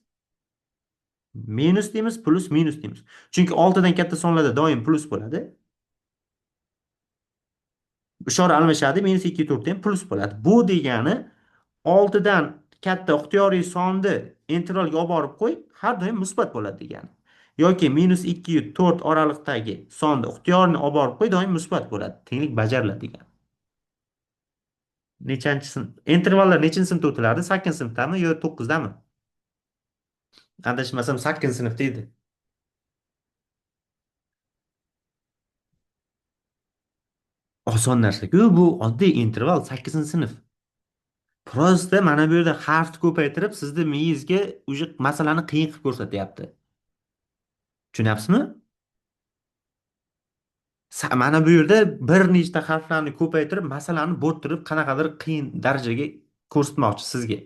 minus deymiz, plus minus deymiz. Chunki 6 dan katta sonlarda doim plus bo'ladi. Ishora almashadi, minus 2, 4 ham plus bo'ladi. Bu degani 6 dan katta ixtiyoriy sonni intervalga olib borib qo'y, har doim musbat bo'ladi degani. Yoki minus 2 4 oraliqdagi sonni ixtiyorini olib borib qo'y, doim musbat bo'ladi. Tenglik bajariladi degani. Nechanchi sinf? Intervallar nechinchi sinfda o'tilardi? 8 sinfdami yo 9dami? Adashmasam 8 sinfda edi. Oson narsa-ku bu, oddiy interval 8 sinf. Prosta mana bu yerda harfni ko'paytirib, sizni miyangizga уже masalani qiyin qilib ko'rsatyapti. Tushunyapsizmi? Mana bu yerda bir nechta harflarni ko'paytirib, masalani bo'rttirib, qanaqadir qiyin darajaga ko'rsatmoqchi sizga.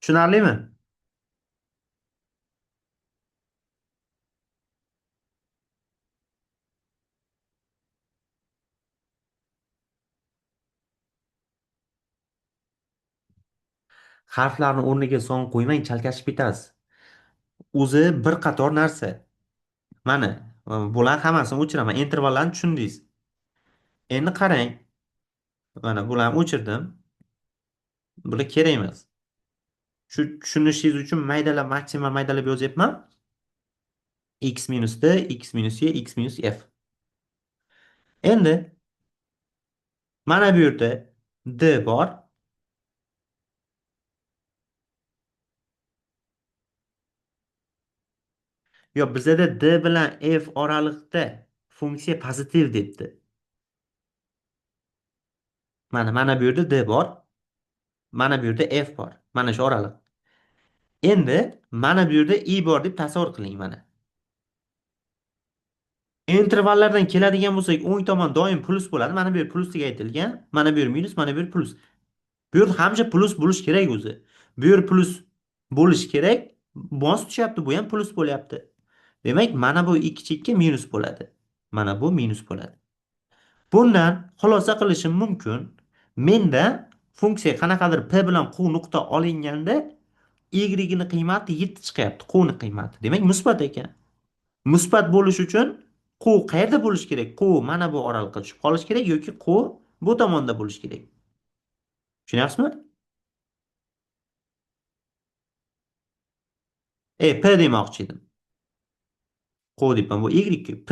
Tushunarlimi? Harflarni o'rniga son qo'ymang, chalkashib ketasiz. O'zi bir qator narsa. Mana, bular hammasini o'chiraman. Intervallarni tushundingiz. Endi qarang. Mana bularni o'chirdim. Bular kerak emas. Shu tushunishingiz uchun maydalab, maksimal maydalab yozyapman. X minus d, x minus y, x minus f. Endi mana bu yerda d bor. Yo'q, bizada d bilan f oraliqda funksiya pozitiv debdi. Mana bu yerda d bor. Mana bu yerda f bor. Mana shu oraliq. Endi mana bu yerda i bor deb tasavvur qiling mana. Intervallardan keladigan bo'lsak, o'ng tomon doim plus bo'ladi. Mana bu yer plus deb aytilgan, mana bu yer minus, mana bu yer plus. Bu yer hamisha plus bo'lish kerak o'zi. Bu yer plus bo'lish kerak. Mos tushyapti, bu ham plus bo'lyapti. Demak, mana bu ikki chekka minus bo'ladi. Mana bu minus bo'ladi. Bundan xulosa qilishim mumkin. Menda funksiya qanaqadir p bilan q nuqta olinganda y ni qiymati 7 chiqyapti, q ni qiymati. Demak, musbat ekan. Musbat bo'lish uchun q qayerda bo'lish kerak? Q mana bu oraliqqa tushib qolish kerak yoki q bu tomonda bo'lish kerak. Tushunyapsizmi? P demoqchi edim. Q deyapman, bu Y ku. P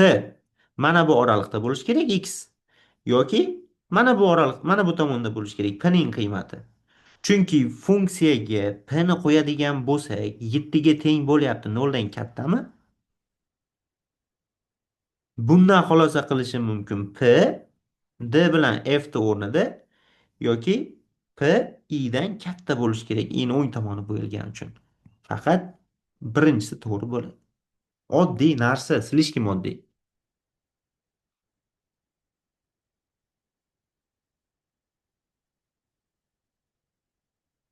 mana bu oraliqda bo'lishi kerak X yoki mana bu oraliq, mana bu tomonda bo'lishi kerak P ning qiymati. Chunki funksiyaga P ni qo'yadigan bo'lsak, 7 ga teng bo'lyapti, 0 dan kattami? Bundan xulosa qilishim mumkin P D bilan F ni o'rnida yoki P I dan katta bo'lishi kerak, I ni o'ng tomoni bo'yalgani uchun. Faqat birinchisi to'g'ri bo'ladi. Oddiy narsa, slishkim oddiy.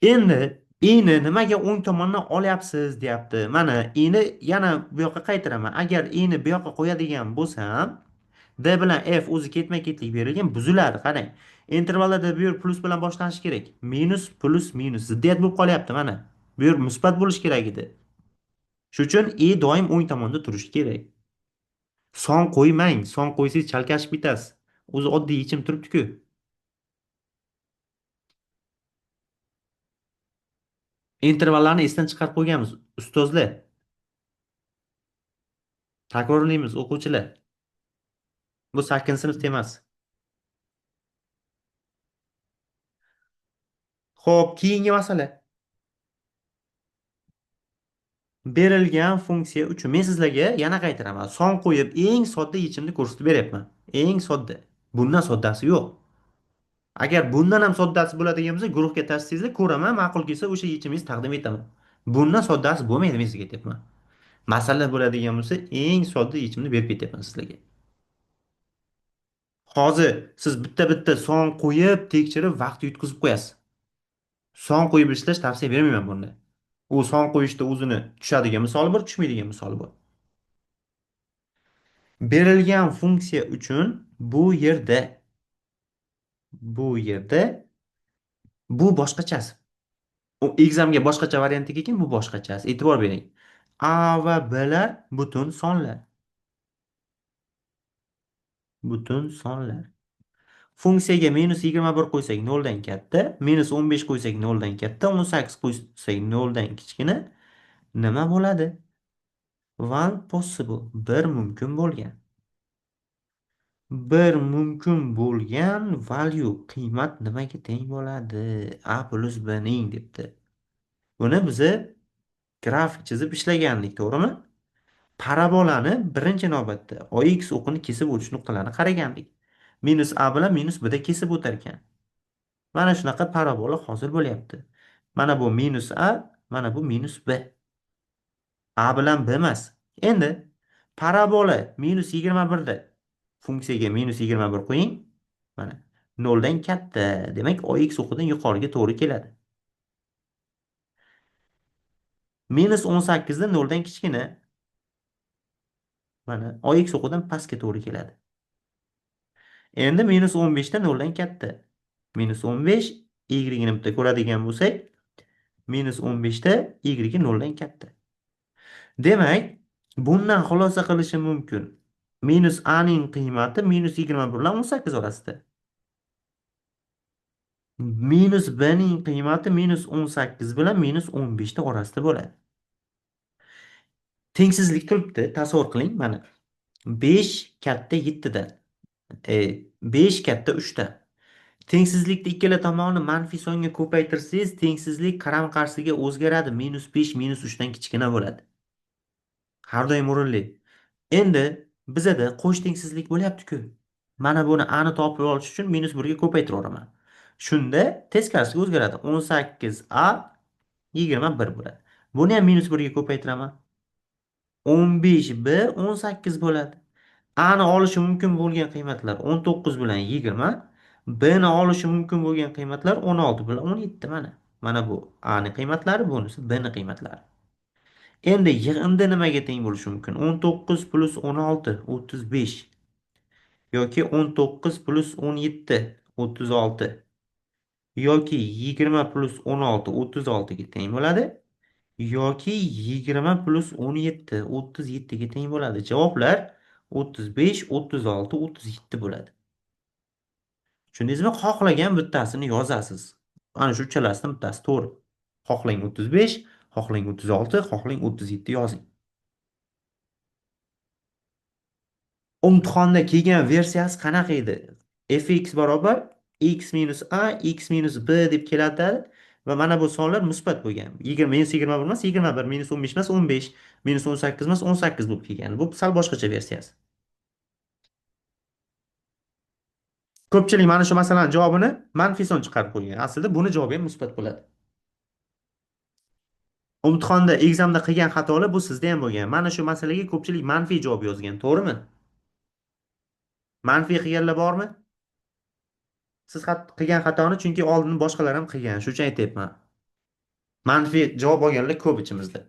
Endi I ni nimaga o'ng tomondan olyapsiz deyapti. Mana I ni yana bu yoqqa qaytaraman. Agar I ni bu yoqqa qo'yadigan bo'lsam, D bilan F o'zi ketma-ketlik berilgan, buziladi. Qarang. Intervallarda bu yer plus bilan boshlanishi kerak. Minus, plus, minus. Ziddiyat bo'lib qolyapti mana. Bu yer musbat bo'lishi kerak edi. Shuning uchun I doim o'ng tomonda turishi kerak. Son qo'ymang, son qo'ysangiz chalkashib ketasiz. O'zi oddiy yechim turibdi-ku. Intervallarni esdan chiqarib qo'yganmiz, ustozlar. Takrorlaymiz, o'quvchilar. Bu 8-sinf temasi. Xo'p, keyingi masala. Berilgan funksiya uchun men sizlarga yana qaytaraman. Son qo'yib eng sodda yechimni ko'rsatib beryapman. Eng sodda. Bundan soddasi yo'q. Agar bundan ham soddasi bo'ladigan bo'lsa, guruhga tashlaysizlar, ko'raman, ma'qul kelsa o'sha yechimingizni taqdim etaman. Bundan soddasi bo'lmaydi, men sizga aytyapman. Masala bo'ladigan bo'lsa, eng sodda yechimni berib ketyapman sizlarga. Hozir siz bitta-bitta son qo'yib, tekshirib vaqt yutqizib qo'yasiz. Son qo'yib ishlash tavsiya bermayman bunda. U son qo'yishda o'zini tushadigan misoli bor, tushmaydigan misoli bor. Berilgan funksiya uchun bu yerda bu boshqachasi. U examga boshqacha varianti ekan, bu boshqachasi. E'tibor bering. A va Blar butun sonlar. Butun sonlar. Funksiyaga minus 21 qo'ysak 0 dan katta, minus 15 qo'ysak 0 dan katta, 18 qo'ysak 0 dan kichkina nima bo'ladi? One possible, bir mumkin bo'lgan. Bir mumkin bo'lgan value, qiymat nimaga teng bo'ladi? A plus B ning debdi. Buni biza grafik chizib ishlagandik, to'g'rimi? Parabolani birinchi navbatda OX o'qini kesib o'tish nuqtalarini qaragandik. Minus A bilan minus B da kesib o'tar ekan. Mana shunaqa parabola hosil bo'lyapti. Mana bu minus A, mana bu minus B. A bilan B emas. Endi parabola minus 21 da funksiyaga minus 21 qo'ying. Mana 0 dan katta. Demak, OX o'qidan yuqoriga to'g'ri keladi. Minus 18 da 0 dan kichkina. Mana OX o'qidan pastga to'g'ri keladi. Endi minus 15 da 0 dan katta. Minus 15 y ni bitta ko'radigan bo'lsak, minus 15 da y 0 dan katta. Demak, bundan xulosa qilishim mumkin. Minus a ning qiymati minus 21 bilan 18 orasida. Minus b ning qiymati minus 18 bilan minus 15 ta orasida bo'ladi. Tengsizlik turibdi, tasavvur qiling mana. 5 katta 7 dan. 5 katta 3 dan. Tengsizlikni ikkala tomoni manfiy songa ko'paytirsangiz, tengsizlik qarama-qarshiga o'zgaradi. Minus 5 minus 3 dan kichkina bo'ladi. Har doim o'rinli. Endi bizada qo'sh tengsizlik bo'lyapti-ku. Mana buni a ni topib olish uchun minus 1 ga ko'paytiraveraman. Shunda teskarisiga o'zgaradi. 18 a 21 bo'ladi. Buni ham minus 1 ga ko'paytiraman. 15 b 18 bo'ladi. A ni olishi mumkin bo'lgan qiymatlar 19 bilan 20, B ni olishi mumkin bo'lgan qiymatlar 16 bilan 17 mana. Mana bu A ni qiymatlari, bunisi B ni qiymatlari. Endi yig'indi nimaga teng bo'lishi mumkin? 19 plus 16 35 yoki 19 plus 17 36 yoki 20 plus 16 36 ga teng bo'ladi yoki 20 plus 17 37 ga teng bo'ladi. Javoblar 35, 36, 37 bo'ladi. Tushundingizmi? Xohlagan bittasini yozasiz. Ana shu uchalasidan bittasi to'g'ri. Xohlang 35, xohlang 36, xohlang 37 yozing. Imtihonda kelgan versiyasi qanaqa edi? Fx barobar x minus a, x minus b deb keladi va mana bu sonlar musbat bo'lgan. Minus 21 emas, 21, minus 15 emas, 15, minus 18 emas, 18 bo'lib kelgan. Bu sal boshqacha versiyasi. Ko'pchilik mana shu masalani javobini manfiy son chiqarib qo'ygan. Aslida buni javobi ham musbat bo'ladi. Imtihonda, examda qilgan xatolar bu sizda ham bo'lgan. Mana shu masalaga ko'pchilik manfiy javob yozgan, to'g'rimi? Manfiy qilganlar bormi? Siz qilgan xatoni chunki oldin boshqalar ham qilgan, shuning uchun aytyapman. Manfiy javob olganlar ko'p ichimizda.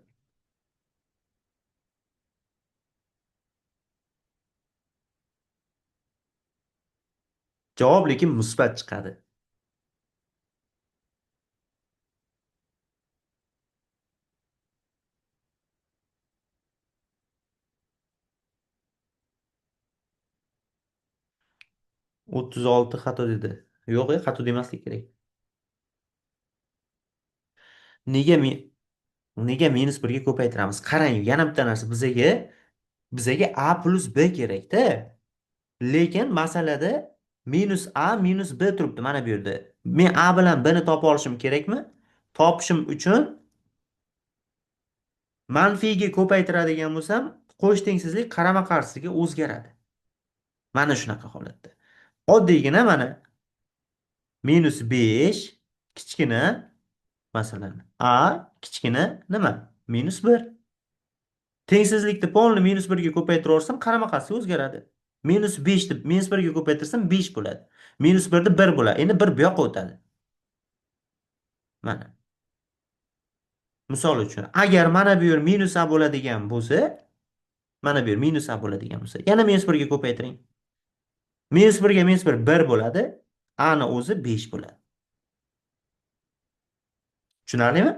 Javob lekin musbat chiqadi. 36 xato dedi. Yo'q, xato demaslik kerak. Nega minus 1 ga ko'paytiramiz? Qarang, yana bitta narsa bizaga a plus b kerak-da. Lekin masalada minus a minus b turibdi mana bu yerda. Men a bilan b ni topa olishim kerakmi? Topishim uchun manfiyga ko'paytiradigan bo'lsam, qo'sh tengsizlik qarama-qarshisiga o'zgaradi. Mana shunaqa holatda. Oddiygina mana minus 5 kichkina masalan a kichkina nima? Minus 1. Tengsizlikni polni minus 1 ga ko'paytiraversam qarama-qarshi o'zgaradi. Minus 5 deb minus 1 ga ko'paytirsam 5 bo'ladi. Minus 1 da 1 bo'ladi. Endi 1 bu yoqqa o'tadi. Mana. Misol uchun, agar mana bu yer minus a bo'ladigan bo'lsa, mana bu yer minus a bo'ladigan bo'lsa, yana minus 1 ga ko'paytiring. Minus 1 ga minus 1 1 bo'ladi. A ni o'zi 5 bo'ladi. Tushunarlimi?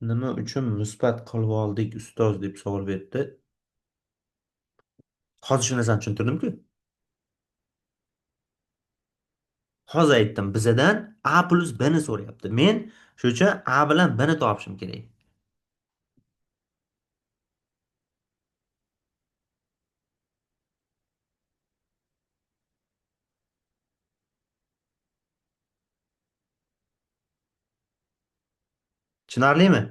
Nima uchun musbat qilib oldik ustoz deb savol berdi. Hozir shu narsani tushuntirdim-ku. Hozir aytdim, bizadan a plus b ni so'rayapti. Men shu uchun a bilan b ni topishim kerak. Tushunarlimi?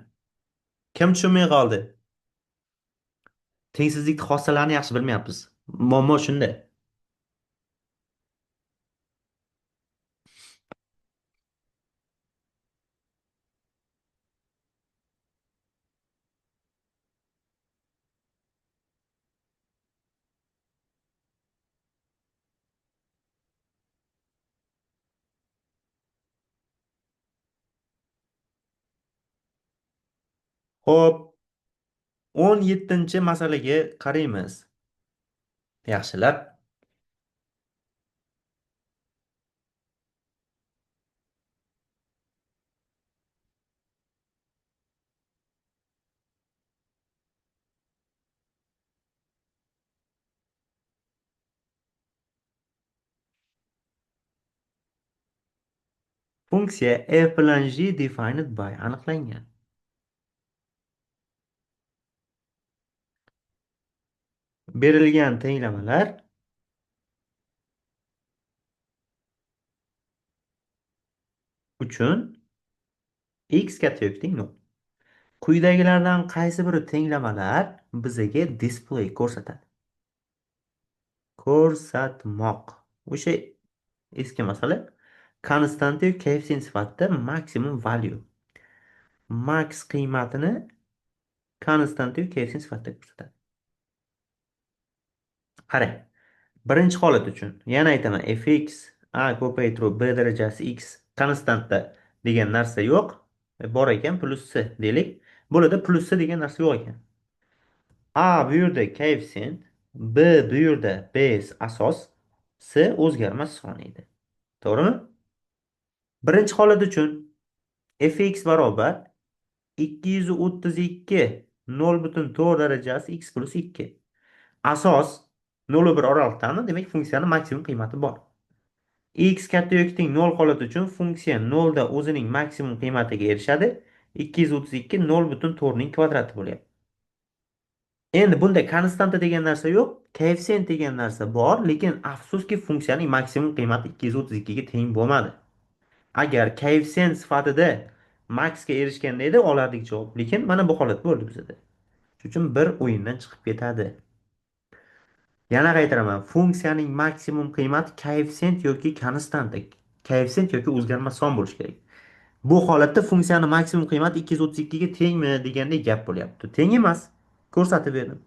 Kim tushunmay qoldi? Tengsizlik xossalarini yaxshi bilmayapmiz. Muammo shunda. Xo'p, 17-masalaga qaraymiz. Yaxshilab. Funksiya f bilan g defined by aniqlangan. Berilgan tenglamalar uchun x katta yoki teng 0. Quyidagilardan qaysi biri tenglamalar bizaga display ko'rsatadi? Ko'rsatmoq. O'sha eski masala. Konstanta yoki koeffitsient sifatida maksimum value. Max qiymatini konstanta yoki koeffitsient sifatida ko'rsatadi. Qarang. Birinchi holat uchun yana aytaman, fx a ko'paytirib b darajasi x konstanta degan narsa yo'q. Bor ekan plus c deylik. Bo'ladi plus c degan narsa yo'q ekan. A bu yerda koeffitsient, b bu yerda base asos, c o'zgarmas son edi. To'g'rimi? Birinchi holat uchun Fx barobar 232 0,4 darajasi x plus 2. Asos 0,1 oraliqdami? Demak, funksiyaning maksimum qiymati bor. X katta yoki teng 0 holati uchun funksiya 0 da o'zining maksimum qiymatiga erishadi. 232 0,4 ning kvadrati bo'lyapti. Endi bunda konstanta degan narsa yo'q, koeffitsient degan narsa bor, lekin afsuski funksiyaning maksimum qiymati 232 ga teng bo'lmadi. Agar koeffitsient sifatida maksga erishganda edi, olardik javob. Lekin mana bu holat bo'ldi bizda. Shuning uchun bir o'yindan chiqib ketadi. Yana qaytaraman, funksiyaning maksimum qiymati koeffitsient yoki konstanta, koeffitsient yoki o'zgarmas son bo'lishi kerak. Bu holatda funksiyaning maksimum qiymati 232 ga tengmi degandek gap bo'lyapti. Teng emas, ko'rsatib berdim.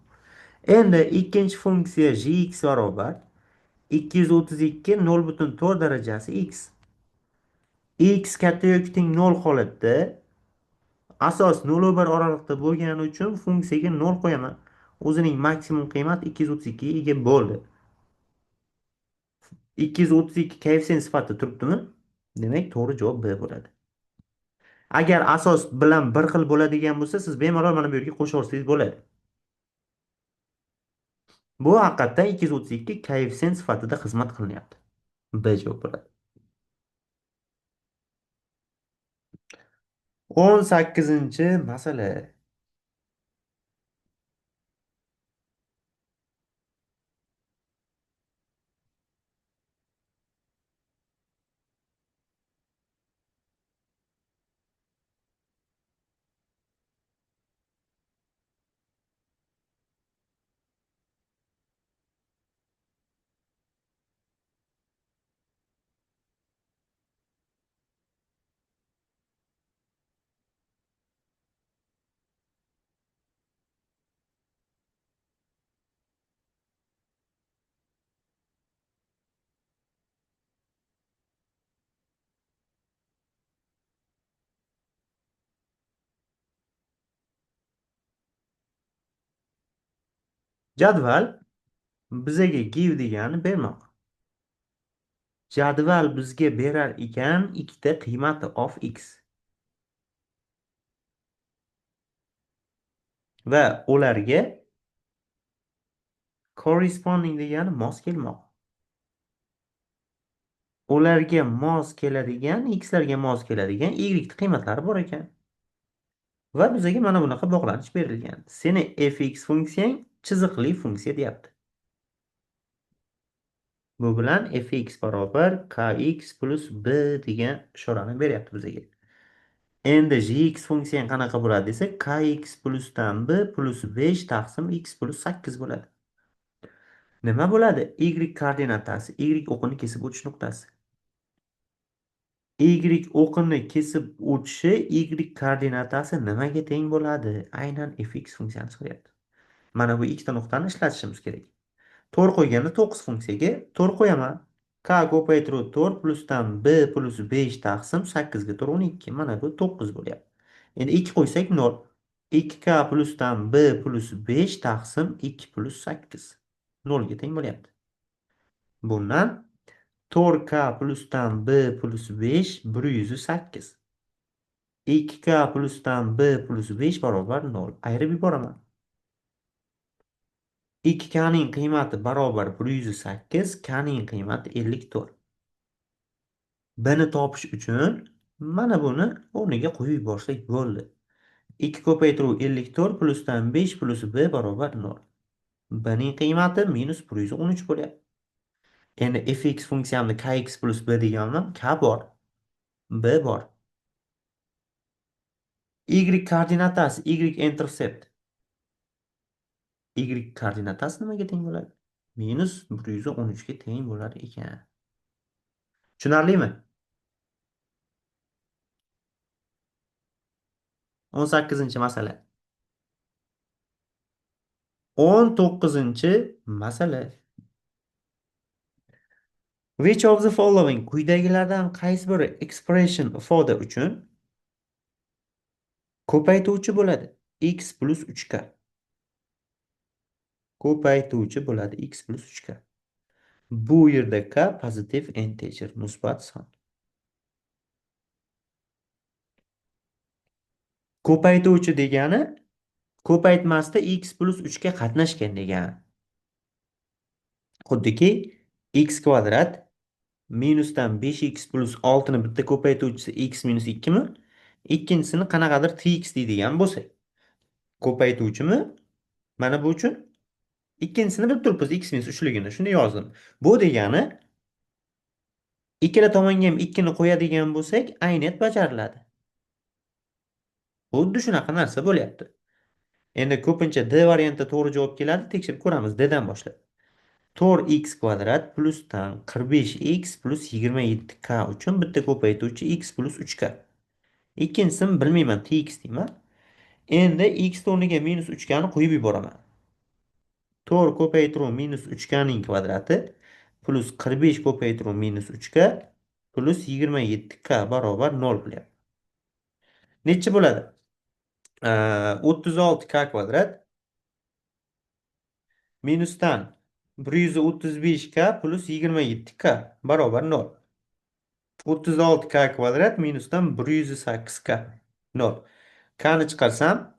Endi ikkinchi funksiya gx barobar 232 0,4 darajasi x. X katta yoki teng 0 holatda asos 0,1 oraliqda bo'lgani uchun funksiyaga 0 qo'yaman. O'zining maksimum qiymati 232 ga ega bo'ldi. 232 koeffitsient sifatida turibdimi? Demak, to'g'ri javob B bo'ladi. Agar asos bilan bir xil bo'ladigan bo'lsa, siz bemalol mana bu yerga qo'shaversangiz bo'ladi. Bu haqiqatdan 232 koeffitsient sifatida xizmat qilinyapti. B javob bo'ladi. 18-masala. Jadval bizaga give degani bermoq. Jadval bizga berar ekan ikkita qiymati of x. Va ularga corresponding degani mos kelmoq. Ularga mos keladigan, x larga mos keladigan y qiymatlari bor ekan. Va bizga mana bunaqa bog'lanish berilgan. Seni fx funksiyang chiziqli funksiya deyapti. Bu bilan fx barobar kx plus b degan ishorani beryapti bizga. Endi gx funksiyang qanaqa bo'ladi desa, kx plusdan b plus 5 taqsim x plus 8 bo'ladi. Nima bo'ladi? Y koordinatasi, y o'qini kesib o'tish nuqtasi. Y o'qini kesib o'tishi y koordinatasi nimaga teng bo'ladi? Aynan fx funksiyani so'rayapti. Mana bu ikkita nuqtani ishlatishimiz kerak. 4 qo'yganda 9 funksiyaga 4 qo'yaman. K ko'paytiruv 4 plusdan b plus 5 taqsim 8 ga 4 12. Mana bu 9 bo'lyapti. Endi 2 qo'ysak 0. 2k plusdan b plus 5 taqsim 2 plus 8. 0 ga teng bo'lyapti. Bundan 4k plusdan b plus 5 108. 2k plusdan b plus 5 barobar 0. Ayirib yuboraman. 2k ning qiymati barobar 108, k ning qiymati 54. B ni topish uchun mana buni o'rniga qo'yib yuborsak bo'ldi. 2 ko'paytiruv 54 plusdan 5 plus b barobar 0. B ning qiymati minus 113 bo'lyapti. Endi fx funksiyamni kx plus b deganman, k bor, b bor. Y koordinatasi, y intercept. Y koordinatasi nimaga teng bo'ladi? Minus 113 ga teng bo'lar ekan. Tushunarlimi? 18-masala. 19-masala. Which of the following quyidagilardan qaysi biri expression ifoda uchun ko'paytuvchi bo'ladi? X plus 3k. Ko'paytuvchi bo'ladi x plus 3k. Bu yerda k pozitiv integer, musbat son. Ko'paytuvchi degani ko'paytmasida x plus 3 ga qatnashgan degani. Xuddiki x kvadrat minusdan 5x plus 6 ni bitta ko'paytuvchisi x minus 2 mi? Ikkinchisini qanaqadir tx deydigan bo'lsak. Ko'paytuvchimi? Mana bu uchun ikkinchisini bilib turibmiz x minus 3 ligini. Shuni yozdim. Bu degani ikkala tomonga ham 2 ni qo'yadigan bo'lsak, ayniyat bajariladi. Xuddi shunaqa narsa bo'lyapti. Endi ko'pincha D variantda to'g'ri javob keladi, tekshirib ko'ramiz D dan boshlab. 4x kvadrat plusdan 45x plus 27k uchun bitta ko'paytuvchi x plus 3k. Ikkinchisini bilmayman, tx deyman. Endi x o'rniga minus 3k ni qo'yib yuboraman. 4 ko'paytiruv minus 3k ning kvadrati plus 45 ko'paytiruv minus 3k plus 27k barobar 0 bo'lyapti. Necha bo'ladi? 36k kvadrat minusdan 135k plus 27k barobar 0. 36k kvadrat minusdan 108k 0. K ni chiqarsam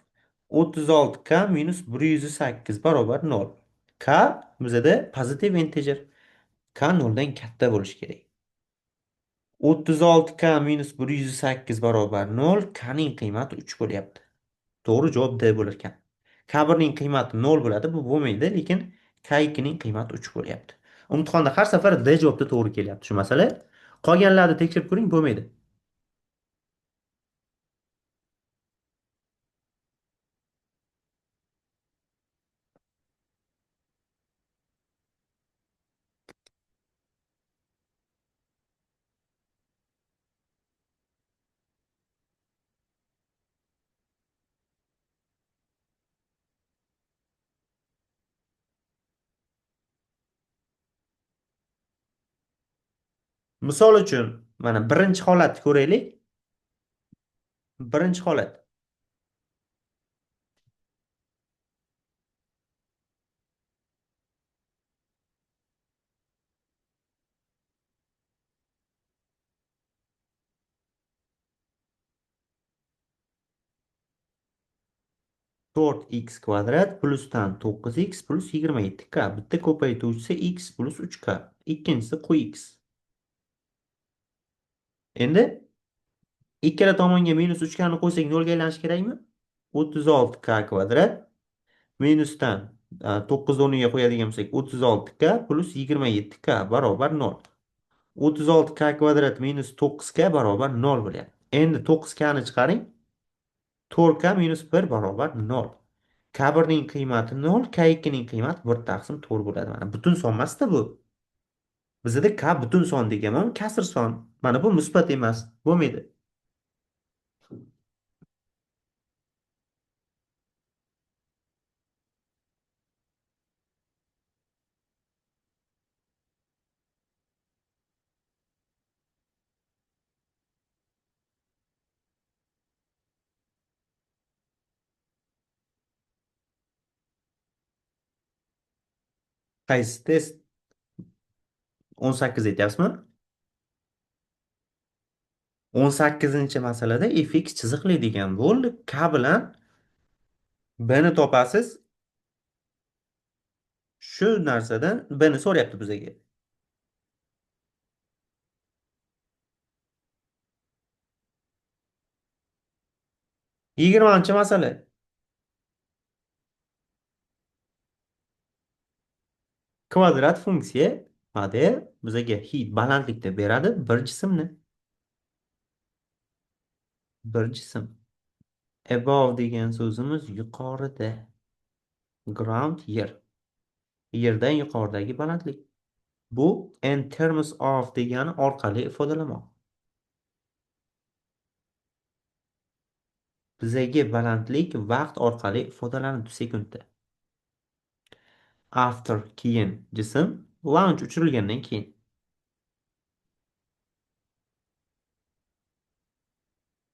36k minus 108 barobar 0. K bizada pozitiv integer. K 0 dan katta bo'lishi kerak. 36k minus 108 barobar 0. K ning qiymati 3 bo'lyapti. To'g'ri javob D bo'lar ekan. K1 ning qiymati 0 bo'ladi, bu bo'lmaydi, lekin K2 ning qiymati 3 bo'lyapti. Imtihonda har safar D javobda to'g'ri kelyapti shu masala. Qolganlarni tekshirib ko'ring, bo'lmaydi. Misol uchun, mana birinchi holatni ko'raylik. Birinchi holat. To'rt x kvadrat plusdan to'qqiz x plus yigirma yetti k. Bitta ko'paytuvchisi x plus uch k. Ikkinchisi qx. Endi ikkala tomonga minus uch k ni qo'ysak nolga aylanishi kerakmi? 36k kvadrat minusdan to'qqiz o'rniga qo'yadigan bo'lsak 36k plus 27k barobar nol. 36k kvadrat minus 9k barobar nol bo'lyapti. Endi 9k ni chiqaring. 4k minus 1 barobar nol. K birning qiymati nol, K ikkining qiymati bir taqsim to'rt bo'ladi. Mana butun son emasda bu. Bizda K butun son degan, mana kasr son. Mana bu musbat emas, bo'lmaydi. Qaysi test? 18 aytyapsizmi? 18 masalada fx chiziqli degan bo'ldi. K bilan B ni topasiz. Shu narsadan B ni so'rayapti bizga. 20 masala. Kvadrat funksiya model bizga hid balandlikda beradi bir jismni. Bir jism. Above degan so'zimiz yuqorida. Ground yer. Yerdan yuqoridagi balandlik. Bu in terms of degani orqali ifodalamoq. Bizga balandlik vaqt orqali ifodalanadi sekundda. After keyin jism launch uchirilgandan keyin.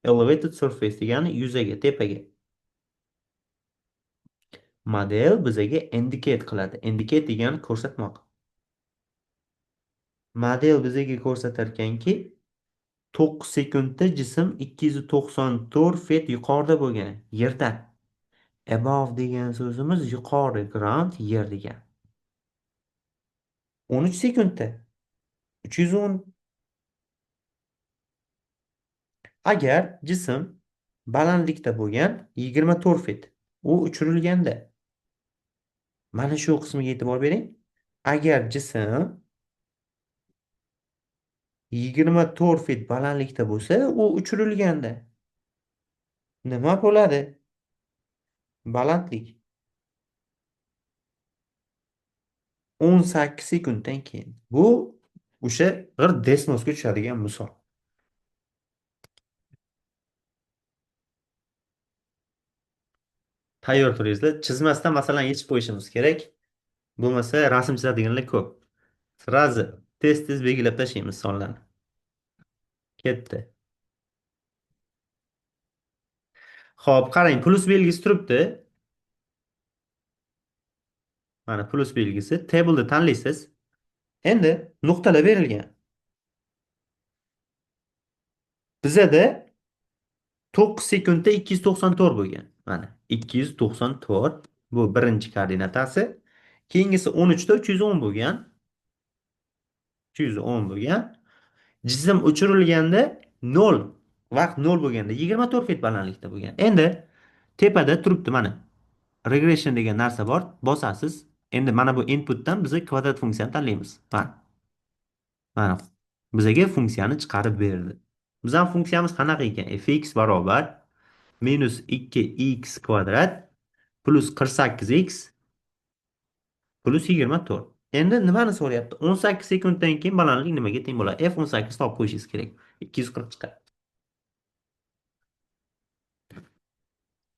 Elevated surface degani yuzaga, tepaga. Model bizga indicate qiladi. Indicate degani ko'rsatmoq. Model bizga ko'rsatar ekanki, 9 sekundda jism 294 fet yuqorida bo'lgan yerdan. Above degan so'zimiz yuqori, ground yer degan. 13 sekundda 310. Agar jism balandlikda bo'lgan 24 fet, u uchirilganda, mana shu qismiga e'tibor bering. Agar jism 24 fet balandlikda bo'lsa, u uchirilganda nima bo'ladi? Balandlik 18 sekunddan keyin. Bu o'sha bir desmosga tushadigan misol. Tayyor turingizlar. Chizmasdan masalan yechib qo'yishimiz kerak. Bo'lmasa rasm chizadiganlar ko'p. Sразу tez-tez belgilab tashlaymiz sonlarni. Ketdi. Xo'p, qarang, plus belgisi turibdi. Mana plus belgisi. Table'ni tanlaysiz. Endi nuqtalar berilgan. Bizada 9 sekundda 294 bo'lgan. Mana 294 bu birinchi koordinatasi. Keyingisi 13da 310 bo'lgan. 310 bo'lgan. Jism uchirilganda 0, vaqt 0 bo'lganda 24 fet balandlikda bo'lgan. Endi tepada turibdi mana. Regression degan narsa bor, bosasiz. Endi mana bu inputdan biz kvadrat funksiyani tanlaymiz. Mana. Mana bizga funksiyani chiqarib berdi. Bizning funksiyamiz qanaqa ekan? Fx barobar minus 2x kvadrat plus 48x plus 24. Endi nimani so'rayapti? 18 sekunddan keyin balandlik nimaga teng bo'ladi? F 18 topib qo'yishingiz kerak. 240 chiqadi.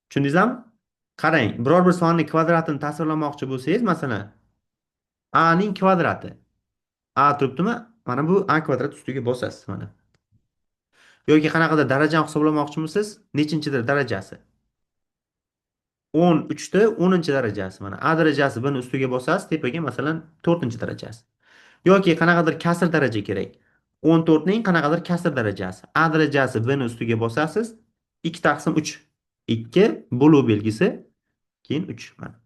Tushundingizmi? Qarang, biror bir sonning kvadratini tasvirlamoqchi bo'lsangiz, masalan, a ning kvadrati. A turibdimi? Mana bu a kvadrat ustiga bosasiz mana. Yoki qanaqadir darajani hisoblamoqchimisiz? Nechinchidir darajasi? 13da 10 darajasi mana. A darajasi buni ustiga bosasiz, tepaga masalan 4 darajasi. Yoki qanaqadir kasr daraja kerak. 14ning qanaqadir kasr darajasi. A darajasi buni ustiga bosasiz, 2 taqsim 3. 2 bo'luv belgisi, keyin 3 mana.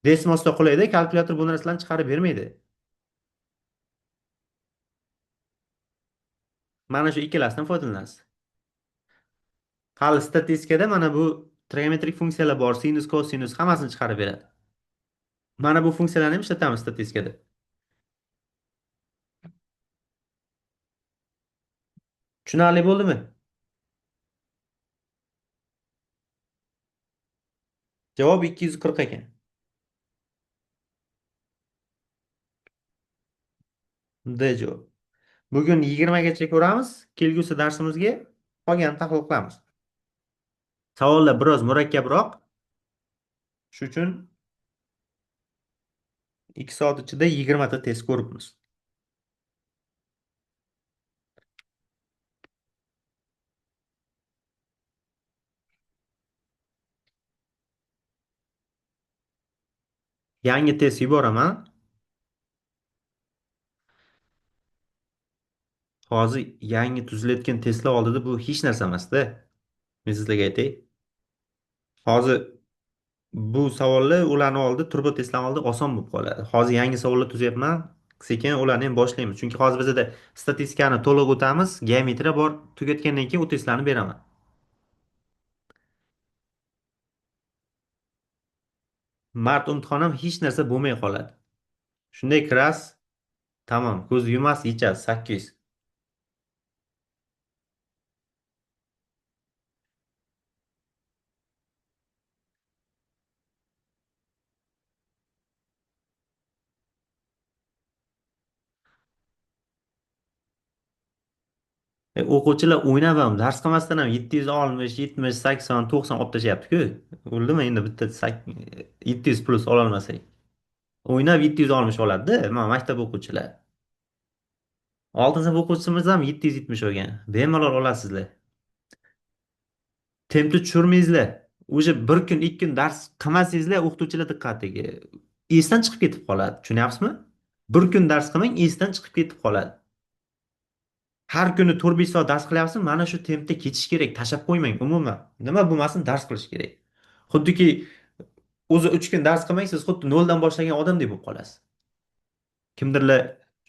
Desmosda qulaydi, kalkulyator bu narsalarni chiqarib bermaydi. Mana shu ikkalasidan foydalanasiz. Hali statistikada mana bu trigonometrik funksiyalar bor, sinus, kosinus hammasini chiqarib beradi. Mana bu funksiyalarni ham ishlatamiz statistikada. Tushunarli bo'ldimi? Javob 240 ekan. D javob. Bugun 20 gacha ko'ramiz, kelgusi darsimizga qolganini tahlil qilamiz. Savollar biroz murakkabroq. Shuning uchun 2 soat ichida 20 ta test ko'ribmiz. Yangi test yuboraman. Hozir yangi tuzilayotgan testlar oldida bu hech narsa emas-da. Men sizlarga aytay. Hozir bu savollar ularni oldi, turbo testlar oldi oson bo'lib qoladi. Hozir yangi savollar tuzyapman, sekin ularni ham boshlaymiz. Chunki hozir bizda statistikani to'liq o'tamiz, geometriya bor, tugatgandan keyin u testlarni beraman. Mart imtihon ham hech narsa bo'lmay qoladi. Shunday kirasiz, tamom, ko'z yumasiz, yechasiz 800. O'quvchilar o'ynab ham, dars qilmasdan ham 760, 70, 80, 90 olib tashlayapti-ku. O'ldimi endi bitta 700 plus ololmasak. O'ynab 760 oladi-da, mana maktab o'quvchilar. 6 sinf o'quvchimiz ham 770 olgan. Bemalol olasizlar. Tempni tushirmaysizlar. O'sha bir kun, 2 kun dars qilmasangizlar, o'qituvchilar diqqatiga esdan chiqib ketib qoladi. Tushunyapsizmi? Bir kun dars qilmang, esdan chiqib ketib qoladi. Har kuni 4-5 soat dars qilyapsiz, mana shu tempda ketish kerak, tashlab qo'ymang umuman. Nima bo'lmasin dars qilish kerak. Xuddiki o'zi 3 kun dars qilmang, siz xuddi noldan boshlagan odamdek bo'lib qolasiz. Kimdirlar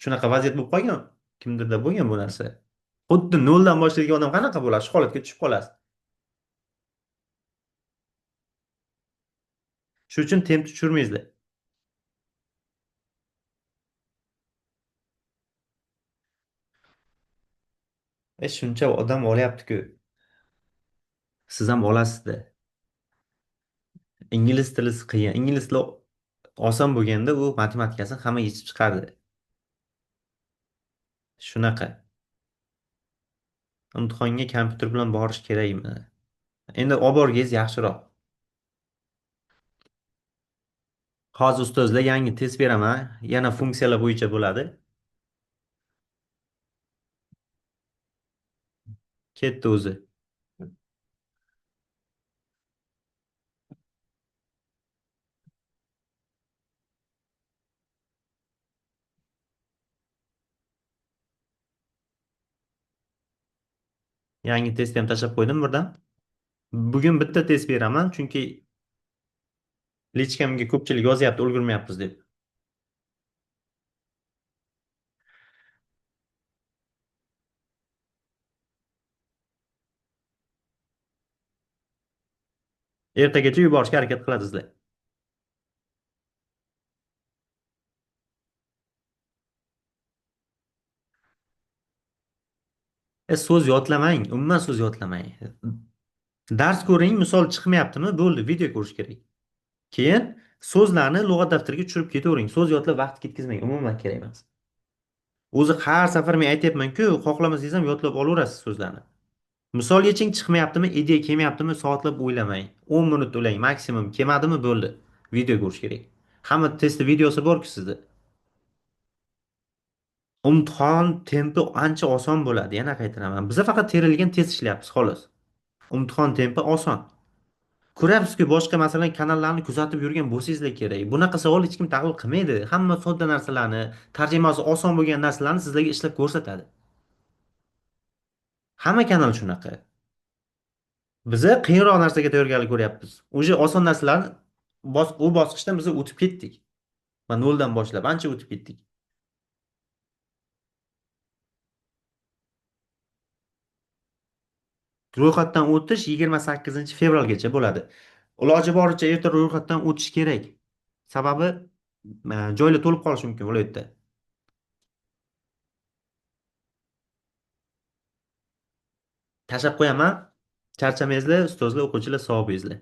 shunaqa vaziyat bo'lib qolgan, kimdirda bo'lgan bu narsa. Xuddi noldan boshlaydigan odam qanaqa bo'ladi? Shu holatga tushib qolasiz. Shuning uchun tempni tushirmaysizlar. Shuncha odam olyapti-ku. Siz ham olasizda. Ingliz tili qiyin. Ingliz tili oson bo'lganda u matematikasini hamma yechib chiqardi. Shunaqa. Imtihonga kompyuter bilan borish kerakmi? Endi olib borgangiz yaxshiroq. Hozir ustozlar yangi test beraman. Yana funksiyalar bo'yicha bo'ladi. Ketdi o'zi. Yangi test ham tashlab qo'ydim birdan. Bugun bitta test beraman, chunki lichkamga ko'pchilik yozyapti, ulgurmayapmiz deb. Ertagacha yuborishga harakat qilasizlar. So'z yodlamang, umuman so'z yodlamang. Dars ko'ring, misol chiqmayaptimi? Bo'ldi, video ko'rish kerak. Keyin so'zlarni lug'at daftariga tushirib ketavering. So'z yodlab vaqt ketkazmang, umuman kerak emas. O'zi har safar men aytyapman-ku, xohlamasangiz ham yodlab olaverasiz so'zlarni. Misol yeching, chiqmayaptimi, ideya kelmayaptimi, soatlab o'ylamang. 10 minut o'ylang, maksimum kelmadimi, bo'ldi. Video ko'rish kerak. Hamma testda videosi bor-ku sizda. Imtihon tempi ancha oson bo'ladi, yana qaytaraman. Biz faqat terilgan test ishlayapmiz xolos. Imtihon tempi oson. Ko'ryapsizki, boshqa masalan kanallarni kuzatib yurgan bo'lsangizlar kerak. Bunaqa savol hech kim tahlil qilmaydi. Hamma sodda narsalarni, tarjimasi oson bo'lgan narsalarni sizlarga ishlab ko'rsatadi. Hamma kanal shunaqa. Biz qiyinroq narsaga tayyorgarlik ko'ryapmiz. O'sha oson narsalarni u bosqichdan biz o'tib ketdik. Mana noldan boshlab ancha o'tib ketdik. Ro'yxatdan o'tish 28-fevralgacha bo'ladi. Iloji boricha erta ro'yxatdan o'tish kerak. Sababi, joylar to'lib qolishi mumkin viloyatda. Tashlab qo'yaman. Charchamaysizlar, ustozlar, o'quvchilar, sog' bo'linglar.